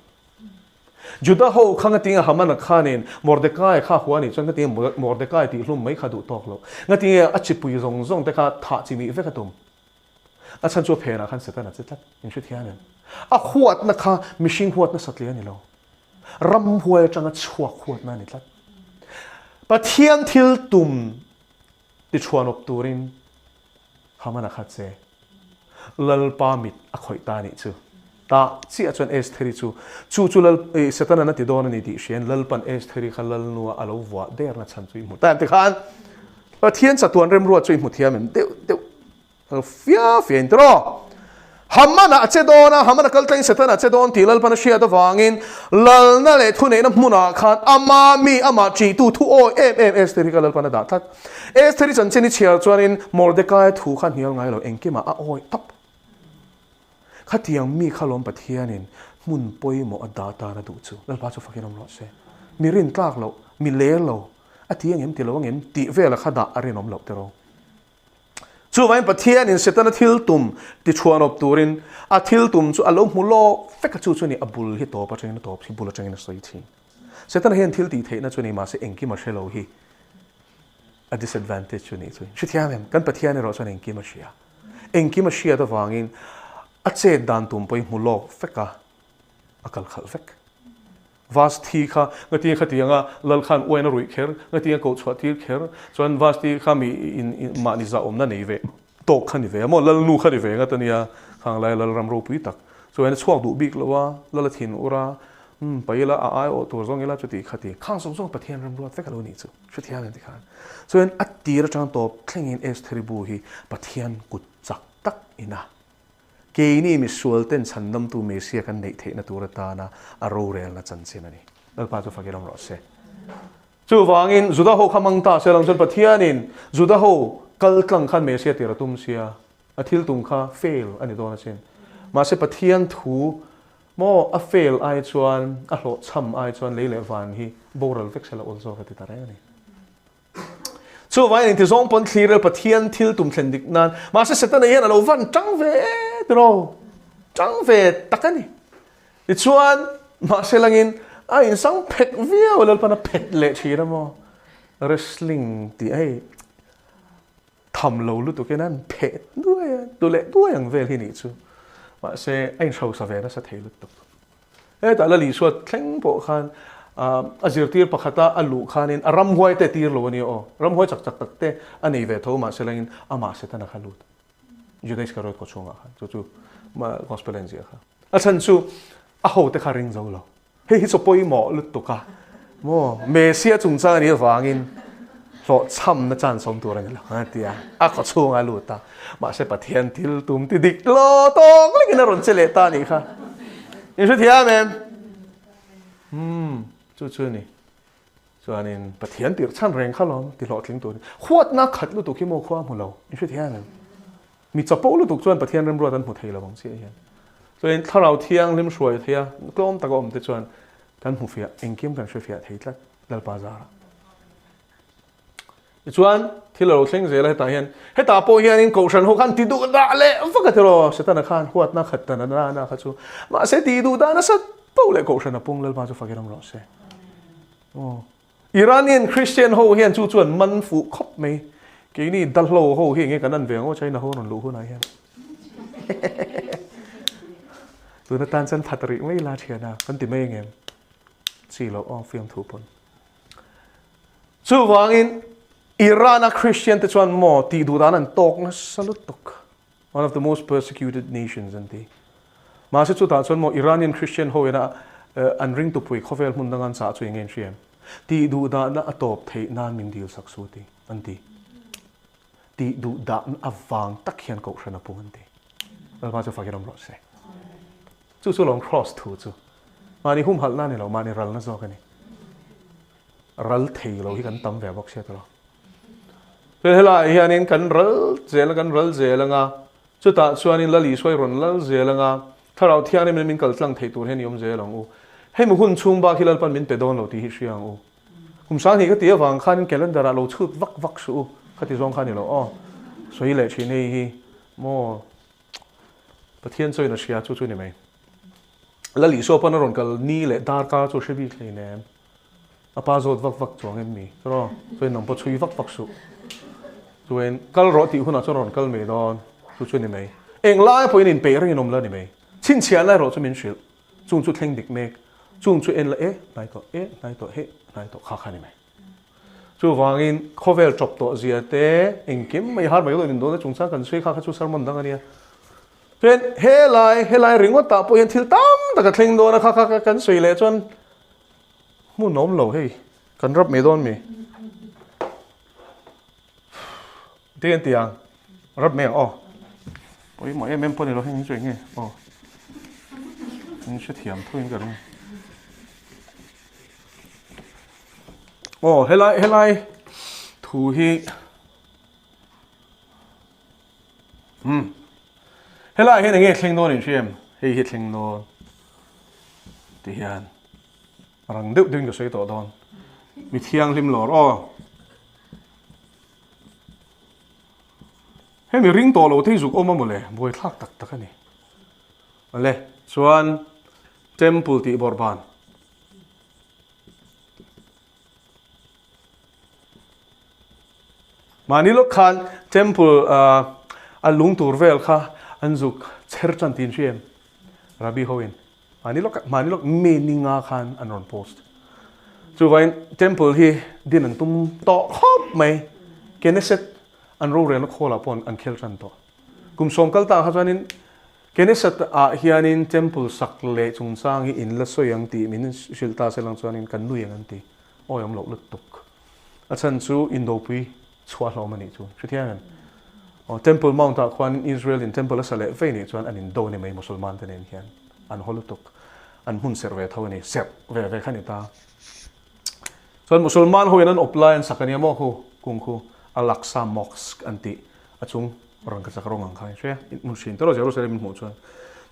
Speaker 1: Juda ho kha ngatinge Hamana khanin Mordecai kha hua anih chuan ngatinge Mordecai tih hlum mai kha duh tawk lo. Ngatinge a chipui zawng zawng te kha thah chi mih vek a tum. A chhan chu a phenah khan Satan a che tlat. In hre thiam em? A huatna kha mihring huatna satliah a ni lo. Ramhuai atanga chhuak huatna a ni tlat. Pathian thil tum ti chhuanawp turin Haman a khat che. Lalpa mit a khawih ta anih chu. Tah chiah chuan Estheri chu, chu chu Lal, Setanan a ti dawn a ni tih hriain Lalpan Estheri kha Lalnua a lo vuah derna chhan chu i hmu ta em tikhan Pathian chatuan remruat chu i hmu thiam em deuh deuh fia fia in tiraw. Haman-ah a che dawn a, Haman-a kal tlangin Setana a che dawn tih Lalpan a hriat avangin lalna leh thuneihna hmunah khan ama mi, amah ṭihtu thu awi em em Estheri kha Lalpan a dah tlat. Estheri chanchin i chhiar chuanin Mordecai thu kha hnial ngai lo, engkimah a awi tawp. Khatiang mi kha lawm Pathianin hmun pawimawh a dah tan a duh chu. Lalpa chu fakin awm rawh se. Mi rintlak loh, mi ler lo, a ti angem ti lo angem tih vela kha dah a rinawm loh tiraw. Chuvangin Pathianin Setana thil tum tichhuanawp turin a thil tum chu a lo hmu lawk vek a, chu chu ni a bul hi tawp atangin a tawp hi bul atangin a sawi thin. Setana hian thil tih theihna chu ni mahse engkim a hre lo hi a disadvantage chu ni chu. Hrethiam em? Kan Pathian erawh chuan engkim a hria. Engkim a hriat avangin a chet dan tum pawh hi hmu lawk vek a, a kal khalh vek. Vasti kha ngatinge khatianga lal khan uain a ruih kher, ngatinge koh chhuah tir kher, chuan Vasti kha mi in mahni zahawmna nei ve tawk kha ni ve a maw, lalnu kha ni ve ngat a nia, khang lai lal ram ropui tak chuan a chhuak duh bik lo a, lal a thin ur a, umm pai ila a ai awh tur zawng ila chuti khati, khang zawng zawng Pathian ram ruat vek a lo nih chu, hrethiam em tikhan. Chuan a tir atang tawp thlengin Estheri bu hi Pathian kut chak tak ina Keini misualten chhandamtu Messia kan neih theihna tur atana a rorelna chanchin a ni. Lalpa chu fakin awm rawh se. Chuvangin Juda ho kha hmang ta se lang chuan Pathianin Juda ho kal tlang khan Messia tir a tum sia, a thil tum kha fail a ni dawn asin. Mahse Pathian thu maw a fail ai chuan a hlawhchham ai chuan lei leh van hi boral vek se la awl zawk a ti ta reng a ni. Chuvangin engti zawng pawn thlir el Pathian thil tum thlen dik nan. Mahse Setana hian a lo van tang ve tiraw? Tang ve tak a ni. Tichuan, mahse langin a insang phet viau a, Lalpan a phet leh thin a maw? Wrestling tih hei tham lo lutukin an phet duai a, tu leh duai ang vel hi nih chu. Mahse a inhrosa ve nasa thei lutuk. Hetah Lal Isua thleng pawh khan a zirtir pakhata a luh khanin a ramhuai te tir lo a nia aw. Ramhuai chak chak tak te a nei ve tho mahse langin amah Setana kha lut. Juda Iskariot khaw chhungah khan chu chu Gospel a inziah kha. A chhan chu a hote kha ring zo lo. Hei hi chaw pawimawh lutuk a maw Messia chungchang a nih avangin hlawhchhamna chance awm tur a ni lo a ti a, a khaw chhungah a lut a, mahse Pathian thil tum ti dik lo tawk lekin a rawn che leh ta a nih kha. In hrethiam em? Umm. Chu chu a ni. Chuanin Pathian tirh chhan reng kha lawm ti hlawhtling tur ni. Huatna khat lutuk hi maw khua a hmu lo. In hre thiam em? Mi chapo lutuk chuan Pathian remruat an hmu thei lo ang chiah hian. Chuanin Thlarau Thianghlim hruai thei a, tlawm taka awm te chuan kan hmu fiah, engkim kan hre fiah thei tlat Lalpa zarah. Tichuan, thil a lo thleng zel a hetah hian, hetah pawh hianin Kohhran ho khan ti duh dah leh vak a tiraw, Setana khan huatna khat ta na na kha chu. Mahse ti duh dah nasa poh leh Kohhran a pung Lalpa chu fakin awm rawh se. Aw. Iranian Christian ho hian chu chuan man fuh khawp mai. Keini Dahlo ho hi enge kan an ve ang aw China ho rawn luh hunah hian. Tuna tan chuan phat rih mai la thiana kan ti mai angem? Chi loh aw fiamthu pawn. Chuvangin Iran-a Christian te chuan maw tih duh dan an tawk nasa lutuk. One of the most persecuted nations an ti. Mahse chutah chuan maw Iranian Christian ho ina an ringtupui khawvel hmun dang an chah chu eng nge an hria em? Tih duh dahna a tawp theih nan min dil sak su ti an ti. Tih duh dahna avang tak hian kohhran a pung an ti. Lalpa chu fakin awm rawh se. Chu chu lawng Kraws thu chu mahni humhalhna a ni lo, mahni ralna zawk a ni. Ral thei lo hi kan tam ve bawk sia tawh. Chuan helaiah hianin kan ral zel a, kan ral zel anga, chutah chuanin Lal Isua i rawn lal zel anga, Thlarau Thianghlim min kal tlang thei tur hian i awm zel ang u. Hemi hun chhung bak hi Lalpan min pe dawn lo tih hi hria ang u. Kum sanghnih ka tih avang khanin calendar ah lo chhut vak vak suh u, khati zawng kha a ni lo aw. Sawi leh thin hei hi maw Pathian chuan a hria chu chu ni mai. Lal Isua pawn a rawn kal ni leh darkar chu a hre bik hleinem. A pa zawt vak vak chuang em mi? Chuan chuan nang pawh chhui vak vak suh. Chuan kal rawh tih hunah chuan a rawn kal mai dawn chu chu ni mai. Eng lai pawhin inpeih reng in awm la ni mai. Chhinchhiahna erawh chu min hrilh. Chung chu thleng dik mek. Chung chu en la e hnai tawh e hnai tawh he hnai tawh kha kha ni mai. Chuvangin khawvel ṭawp tawh zia te engkim mai har mai lo indawhna chungchang kan sawi kha kha chu sermon dang a nia. Chuan helai helai ringawtah pawh hian thil tam tak a thleng dawn a kha kha kan sawi leh chuan hmun a awm lo hei kan rap mai dawn mi. Ti an ti ang rap mai ang aw. Pawimawh em em pawh ni lo heng hi chu eng nge aw. In hrethiam thuin ka ring. Aw helai helai thu hi umm helai hian enge thleng dawn in hria em hei hi thleng dawn ti hian rang deuh deuhin ka sawi tawh dawn mi thianghlim lawr aw hemi ring tawh lo te hi zuk awm a mawle buaithlak tak tak a ni awle chuan temple tih bawrhban. Mahni lawk khan temple a lung tur vel kha an zuk chher tan tih an hria em? Rabbi ho in mahni lawk mahni lawk May ni nga khan an rawn post. Chuvangin temple hi din an tum tawh khawp mai. Knesset an rorelna khawlah pawh an khel tan tawh. Kum sawm kal ta kha chuanin Knesset ah hianin Temple sak leh chungchang hi in la sawi ang tih min hrilh ta se lang chuanin kan nui ang an ti. Awi awm loh lutuk. A chhan chu indopui chhuah hlawm a nih chu. Hrethiam em? Aw, Temple Mount ah khuanin Israel in Temple a sa leh vei nih chuan an indo a ni mai Musulman te nen hian. An haw lutuk. An hmun serh ve tho a ni. Serh ve ve kha a ni ta. Chuan Musulman ho in an awp lai an sak a nia maw khu kung khu Al-Aqsa Mosque an tih a chung Rawn ka chak rawng ang kha in hria in hmun hrin tawh Jerusalem in hmuh chuan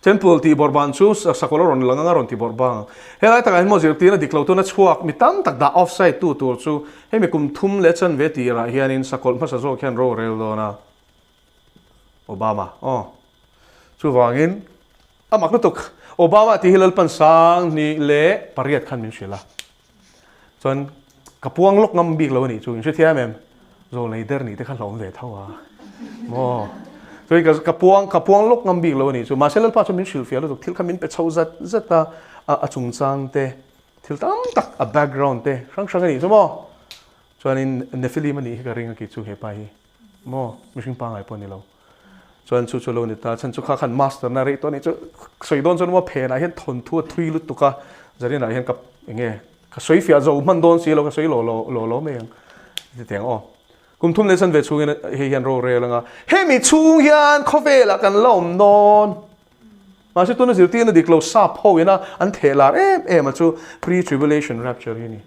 Speaker 1: Temple tih bawrh ban chu sakawlh a rawn lang anga rawn ti bawrh bang ang. Helai takah hian maw zirtirna dik lo tuna chhuak mi tam tak dah offside tu tur chu hemi kum thum leh chanve tirah hianin sakawlh hmasa zawk hian ro rel dawn a. Obama aw chuvangin a mak lutuk Obama tih hi Lalpan sang hnih leh pariat khan min hrilh a. Chuan ka puang lawk ngam bik lo a nih chu, in hrethiam em? Zawlnei der nih te kha hlawm ve tho a. Maw? Chuan ka ka puang ka puang lawk ngam bik lo a nih chu. Mahse Lalpa chuan min hrilhfiah lutuk, thil kha min pe chho zat zat a, a chungchang te, thil tam tak a background te hrang hrang a nih chu maw? Chuanin Nephilim a nih hi ka ring a kei chu hepa hi. Maw? Mihring pangngai pawh a ni lo. Chuan chu chu lo ni ta, chhan chu kha khan master na rei tawh a nih chu sawi dawn chuan maw phenah hian thawnthu a thui lutuk a, Zarinah hian ka eng nge ka sawi fiah zo hman dawn si lo ka sawi lo lo lo lo mai ang ti teng aw. Kum thum leh chan ve chhungin hei hian ro rel anga hemi chhung hian khawvelah kan la awm dawn. Mahse tuna zirtirna dik lo sap ho ina an theh lar em em a chu pre-tribulation rapture hi a ni.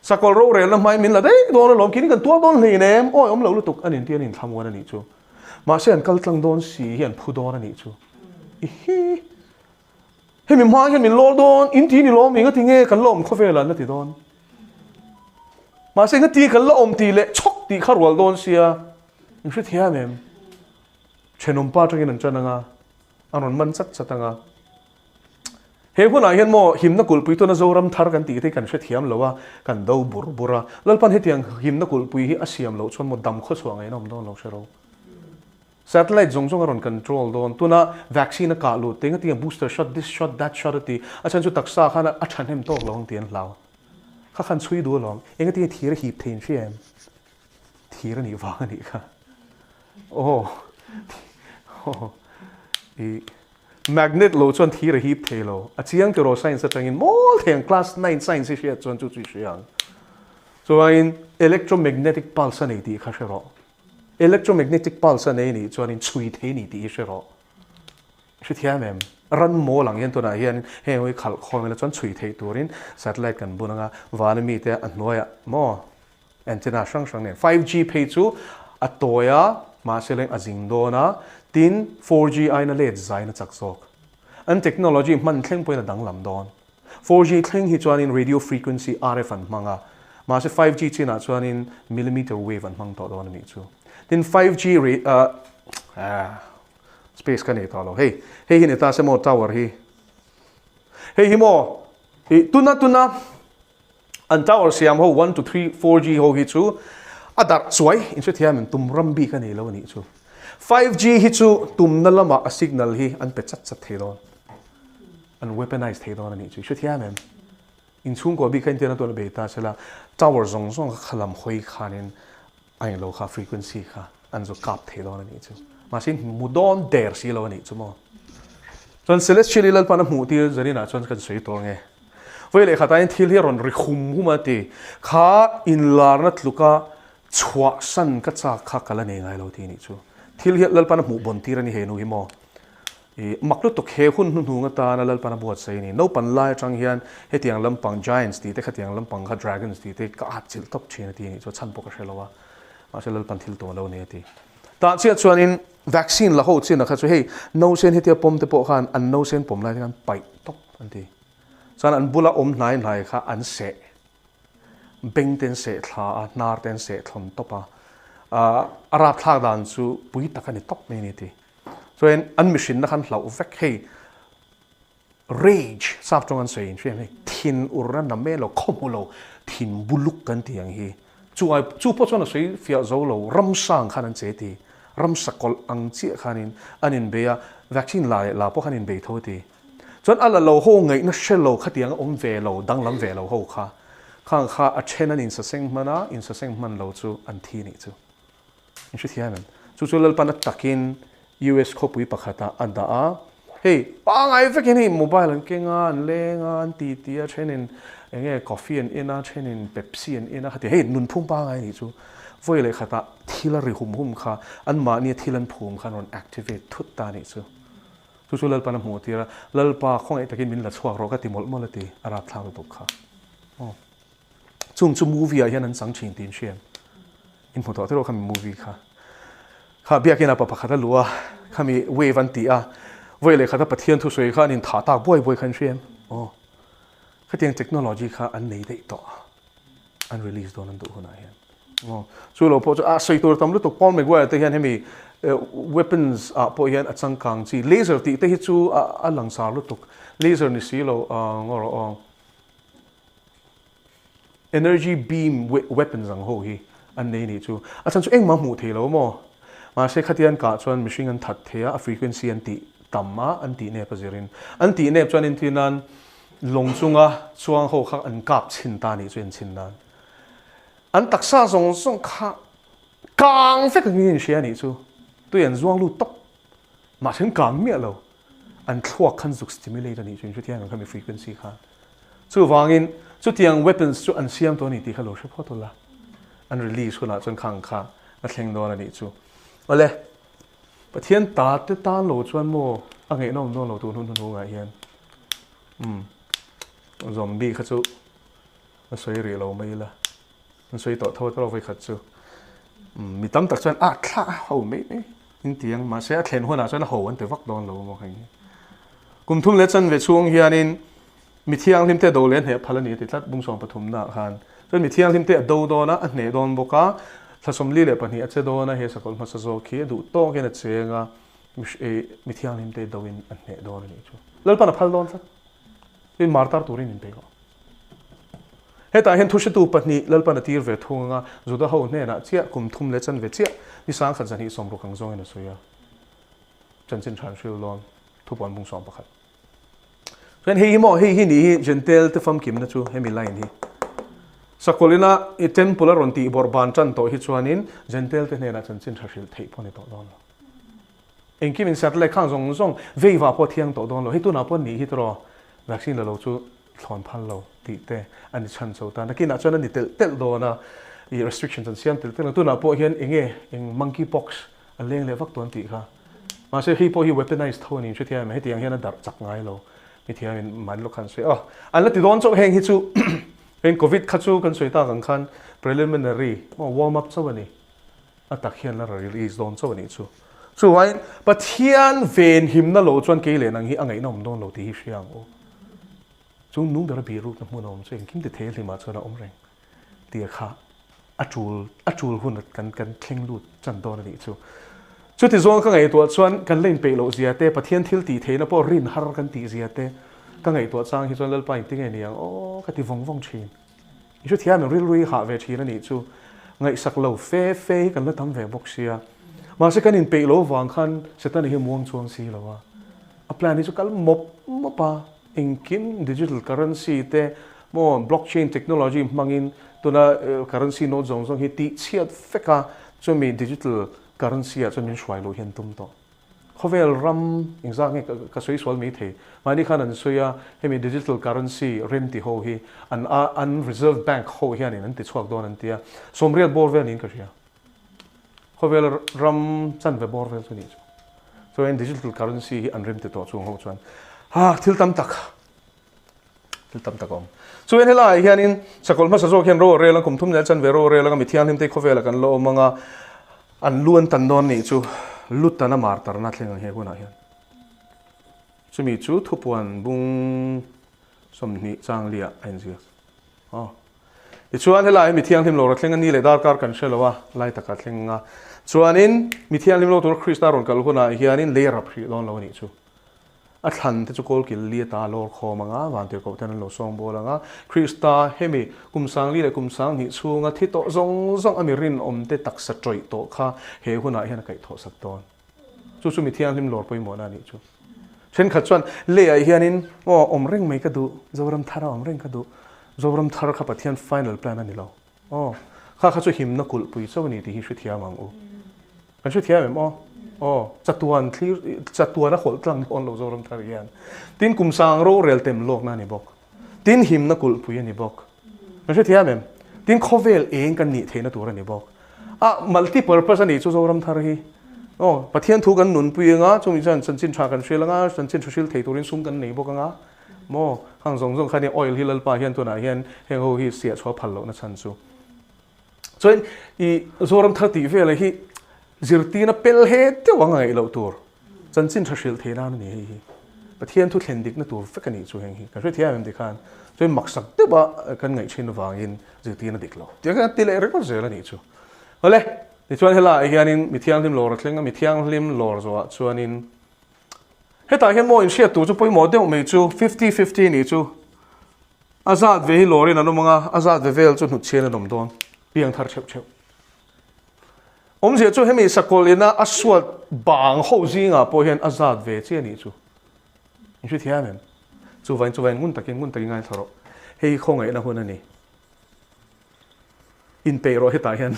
Speaker 1: Sakawlh rorelna hmain min la daih dawn alawm, kini kan tuar dawn hlein em? Awi awm lo lutuk an inti an inthlamuan a nih chu. Mahse an kal tlang dawn si hi an phu dawn a nih chu. Ihi! Hemi hma hian min lawl dawn, in ti ni lawm, engati nge kan la awm khawvelah an la ti dawn. Mahse engati kan la awm tih leh chhawk tih kha rual dawn sia, in hrethiam em? Thenawmpa atangin an tan anga, an rawn man chat chat anga. He hunah hian maw himna kulhpui tuna Zoram thar kan tih te hi kan hrethiam lo a, kan do bur bur a. Lalpan hetiang himna kulhpui hi a siam loh chuan maw dam khawchhuah ngaihna awm dawn lo hre ro. Satellite zawng zawng a rawn control dawn. Tuna vaccine a kah lut te engati booster shot, this shot, that shot a ti. A chhan chu taksa khan a thahnem tawk lo ang tih an hlau. Kha khan chhui duh alawm. Engati thir a hip thei in hria em? Thir a nih vang a nih kha. Aw I magnet lo chuan thir a hip thei lo. A chiang tiraw science atangin mawl thei ang class nine science hi hriat chuan chu chu i hria ang. Chuvangin electromagnetic pulse a nei tih kha hre rawh. Electromagnetic pulse a nei nih chuanin chhui thei ni tih hi hre rawh. Hrethiam em? Ran mawl ang hian tunah hian heng hi khalh khawm ila chuan chhui theih turin satellite kan bun anga vana mite a hnuaiah maw antenna hrang hrang nen 5G phei chu a tawi a mahse leng a zing dawn a tin 4G aiin a let zaiin a chak zawk. An technology hman thleng pawhin a danglam dawn. 4G thleng hi chuanin radio frequency RF an hmang a, mahse 5G chinah chuanin millimeter wave an hmang tawh dawn a nih chu. Tin 5G ah space ka nei tawh lo hei hei hi ni ta se maw tower hi hei hi maw i tuna tuna an tower siam ho 1 to 3 4G ho hi chu a darh chuai in hrethiam in tum ram bik a nei lo a nih chu. 5G hi chu tumna lamah a signal hi an pe chat chat thei dawn. An weaponize thei dawn a nih chu i hrethiam em? Inchhungkaw bik kha intian a tuan a bei ta sela tower zawng zawng kha khalam hawi khanin a englo kha frequency kha an zu kap thei dawn a nih chu. Mahse in hmu dawn der si lo a nih chu maw. Chuan Celestial i Lalpan a hmuh tir zaninah chuan kan sawi tawh ange. Vawi leh khatah hian thil hi a rawn ri hum hum a ti. Kha inlarna tluka chhuahsan ka chak kha ka la nei ngai lo ti a nih chu. Thil hi Lalpan a hmuh bawn tir a ni he nu hi maw. I mak lutuk he hun hnuhnung atana Lalpan a buatsaih a ni. Naupan lai atang hian hetiang lampang Giants tih te khatiang lampang kha Dragons tih te ka at chilh tawp thin a ti a nih chu a chhan pawh ka hre lo a. Mahse Lalpan thil tum a lo nei a ti. Tah chiah chuanin vaccine la ho chin a kha chu hei nausen hetia pawm te pawh khan an nausen pawm lai te khan paih tawp an ti. Chuan an bula awm hnai hnai kha an seh. Beng te an seh thla a, hnar te an seh thlawn tawp a. A rapthlak dan chu pui tak a ni tawp mai a ni a ti. Chuan an mihrinna khan hlauh vek hei rage sap tawng an sawi in hriat hei thin urna na mai lo khaw hmu lo thin buluk kan tih ang hi chu ai chu pawh chuan a sawi fiah zo lo ramsa ang khan an che ti ramsa kawlh ang chiah khanin an inbei a vaccine la leh la pawh khan inbei tho a ti chuan a la lo ho ngaihna hre lo khatiang a awm ve lo danglam ve lo ho kha khang kha a then an insaseng hman a insaseng hman lo chu an thi nih chu. In hrethiam em? Chu chu Lalpan a takin US khawpui pakhatah a dah a, hei pangai vekin hei mobile an keng a, an leng a, an ti ti a, thenin eng nge coffee an in a, thenin Pepsi an in a, khati hei nunphung pangai anih chu. Vawi leh khatah thil a ri hum hum kha anmahnia thil an phum khan rawn activate thut ta anih chu. Chu chu Lalpan a hmuh tir a, Lalpa khawngaih takin min la chhuak rawh ka ti mawlh mawlh a ti, a rapthlak lutuk kha. Aw. Chung chu movie ah hian an chang thin tih in hriat. In hmu tawh tiraw khami movie kha. Kha biakin ah pa pakhat a luh a, khami wave an ti a, vawi leh khat a Pathian thusawi kha an in thah tak buai buai kha in hria em? Aw. Khatiang technology kha an nei daih tawh. An release dawn an duh hunah hian. Aw. Chu lo pawh chu a sawi tur tam lutuk Paul Maguire te hian hemi weapons ah pawh hian a changkang chi laser tih te hi chu a langsar lutuk. Laser ni si lo ngaw rawh aw. Energy beam weapons ang ho hi an nei nih chu. A chhan chu engmah hmuh thei lo maw? Mahse khatia an kah chuan mihring an that thei a, a frequency an tih tam a, an tih nep a zirin. An tih nep chuan intir nan lawng chunga chuang ho kha an kap chhin ta nih chu en chhin nan. An taksa zawng zawng kha kang vek angin an hria nih chu. Tui an zuang lut tawp. Mahse an kang miah lo. An thluak khan zuk stimulate a nih chu inhrethiam ang khami frequency khan. Chuvangin chutiang weapons chu an siam tawh a ni tih kha lo hre phawt ula. An release hunah chuan khang kha a thleng dawn a nih chu. Awle, Pathian ta te tan lo chuan maw?
Speaker 3: A ngaihnawm dawn lo tun hun hnuhnungah hian. Umm zombie kha chu a sawi rih lo mai ila. An sawi tawh tho tawh vawikhat chu. Umm mi tam tak chuan a thla a ho mai mai in ti ang mahse a thlen hunah chuan a ho an ti vak dawn lo maw hei hi. Kum thum leh chanve chhung hianin mi thianghlim te do leh a hneh phal a ni a ti tlat bung sawm pathumnaah khan. Chuan mi thianghlim te a do dawn a, a hneh dawn bawk a, thla 42 a che dawn a, he sakawlh hmasa zawk hi a duh tawkin a cheng a, mi thianghlim te do in a hneh dawn a nih chu. Lalpan a phal dawn tlat. Tin martar turin in peih rawh. Hetah hian thuhretu pahnih Lalpan a tir ve thung anga Juda ho hnenah chiah kum thum leh chanve chiah ni sangkhat zahnih sawmruk ang zawngin a sawi a. Chanchin than hril dawn thupuan bung 11. Chuan hei hi maw hei hi nih hi Gentile te famkimna chu hemi line hi. Sakawlina i temple a rawn tih bawrh ban tan tawh hi chuanin Gentile te hnenah chanchin tha hrilh theih pawh a ni tawh dawn lo. Engkim in satellite khang zawng zawng veiva pawh thiang tawh dawn lo. Hei tunah pawh nih hi tawh vaccine la lo chu thlawn phal lo tih te a ni chhan chho ta. Nakinah chuan a ni telh telh dawn a, ih restrictions an siam telh telh ang. Tunah pawh hian eng nge eng monkey pox a leng leh vak dawn tih kha. Mahse hei pawh hi weaponized tho a ni hrethiam em? Hetiang hian a darh chak ngai lo. Mithiamin mahni lawk khan an sawi a. An la ti dawn chauh heng hi chu heng covid kha chu kan sawi tak ang khan preliminary warm up chauh a ni. A tak hian la release dawn chauh a nih chu. Chuvain Pathian venhimna lo chuan kei leh nang hi a ngaihnawm dawn lo tih hi hria ang u. Chung nung bera bihrukna hmun a awm chu engkim ti thei hlimah chuan a awm reng tia kha a tul a tul hun kan kan thleng lut chan dawn a nih chu. Chuti zawng ka ngaihtuah chuan kan la inpeih loh zia te, Pathian thil tih theihna pawh rin har kan tih zia te ka ngaihtuah chang hi chuan Lalpa engtinge ni ang aw ka ti vawng vawng thin. I hrethiam em rilru hi hah ve thin a nih chu. Ngaihsak lo fe fe hi kan la tam ve bawk sia. Mahse kan inpeih lo vang khan Setana hi muang chuang si lo a. A plan hi chu kal mawp mawp a, engkim digital currency te maw blockchain technology hmangin tuna currency note zawng zawng hi tih chhiat vek a, chumi digital currency ah chuan min hruai loh hi an tum tawh. Khawvel ram engzah nge ka sawi sual mai thei. Mahni khan an sawi a, hemi digital currency rem ti ho hi an an reserve bank ho hianin an ti chhuak dawn an ti a, sawmriat bawr vel niin ka hria. Khawvel ram chanve bawr vel chu nih chu. Chuan digital currency hi an rem ti tawh chung ho chuan ha thil tam tak thil tam tak a awm. Chuan helaiah hianin sakawlh hmasa zawk hian ro a rel a, kum thum leh chanve ro a rel anga mi thianghlim te khawvelah kan la awm anga an lu an tan dawn nih chu lu tan a mar tarna thleng ang he hunah hian. Chumi chu thupuan bung 20 chang liah a inziak. Aw. Tichuan helaiah mi thianghlim lo ra thleng a ni leh darkar kan hre lo a, lai takah thleng a. Chuanin mi thianghlim lo tur Krista rawn kal hunah hianin lei a rap hrih dawn lo a nih chu. A thlan te chu kawlkil li ata a lawr khawm ang a, vantirhkoh ten an lo sawng bawl ang a. Krista hemi kum sangli leh kum sanghnih chhunga thi tawh zawng zawng a mi rinawm te taksa tawih tawh kha he hunah hian a kaihthawh sak dawn. Chu chu mi thianghlim lawr pawimawhna a nih chu. Thenkhat chuan leiah hianin aw awm reng mai ka duh, Zoram thara awm reng ka duh. Zoram thar kha Pathian final plan a ni lo. Aw, kha kha chu himna kulhpui chauh a ni tih hi hrethiam ang u. Kan hrethiam em aw? Aw, chatuan thlir, chatuan a hawlh tlang dawn lo Zoram thar hian. Tin, kum sang rorel tem lawkna a ni bawk. Tin, himna kulhpui a ni bawk. Kan hrethiam em? Tin, khawvel eng kan nih theihna tur a ni bawk. A multi purpose a nih chu Zoram thar hi. Aw, Pathian thu kan nunpui anga, chumi chuan chanchin tha kan hrial anga, chanchin tha hril thei turin sum kan nei bawk anga. Maw, hang zawng zawng khan i oil hi Lalpa hian tunah hian heng ho hi siah chhuah phal lohna chhan chu. Chuan i Zoram thar tih vela hi zirtirna pel he deuh ang a ngaih loh tur chanchin tha hrilh theih nan a ni hei hi. Pathian thu thlen dikna tur vek a nih chu heng hi. Kan hrethiam em tikhan chuan maksak deuh a kan ngaih thin avangin zirtirna dik lo. Tiang hian ti leh ringawt zel a nih chu. Awle, tichuan helaiah hianin mi thianghlim lawr a thleng a, mi thianghlim lawr zawhah chuanin Hetah hian maw inhriat tur chu pawimawh deuh mai chu fifty fifty nih chu a zat ve hi lawrin an awm ang a, a zat ve vel chu hnutchhian an awm dawn piang thar theuh theuh. Awmzia chu hemi sakawlh ina a suat bang ho zingah pawh hian a zat ve chiah nih chu. In hrethiam em? Chuvain chuvain ngun takin ngun takin ngaithla rawh. Hei hi khawngaihna hun a ni. Inpeih rawh hetah hian.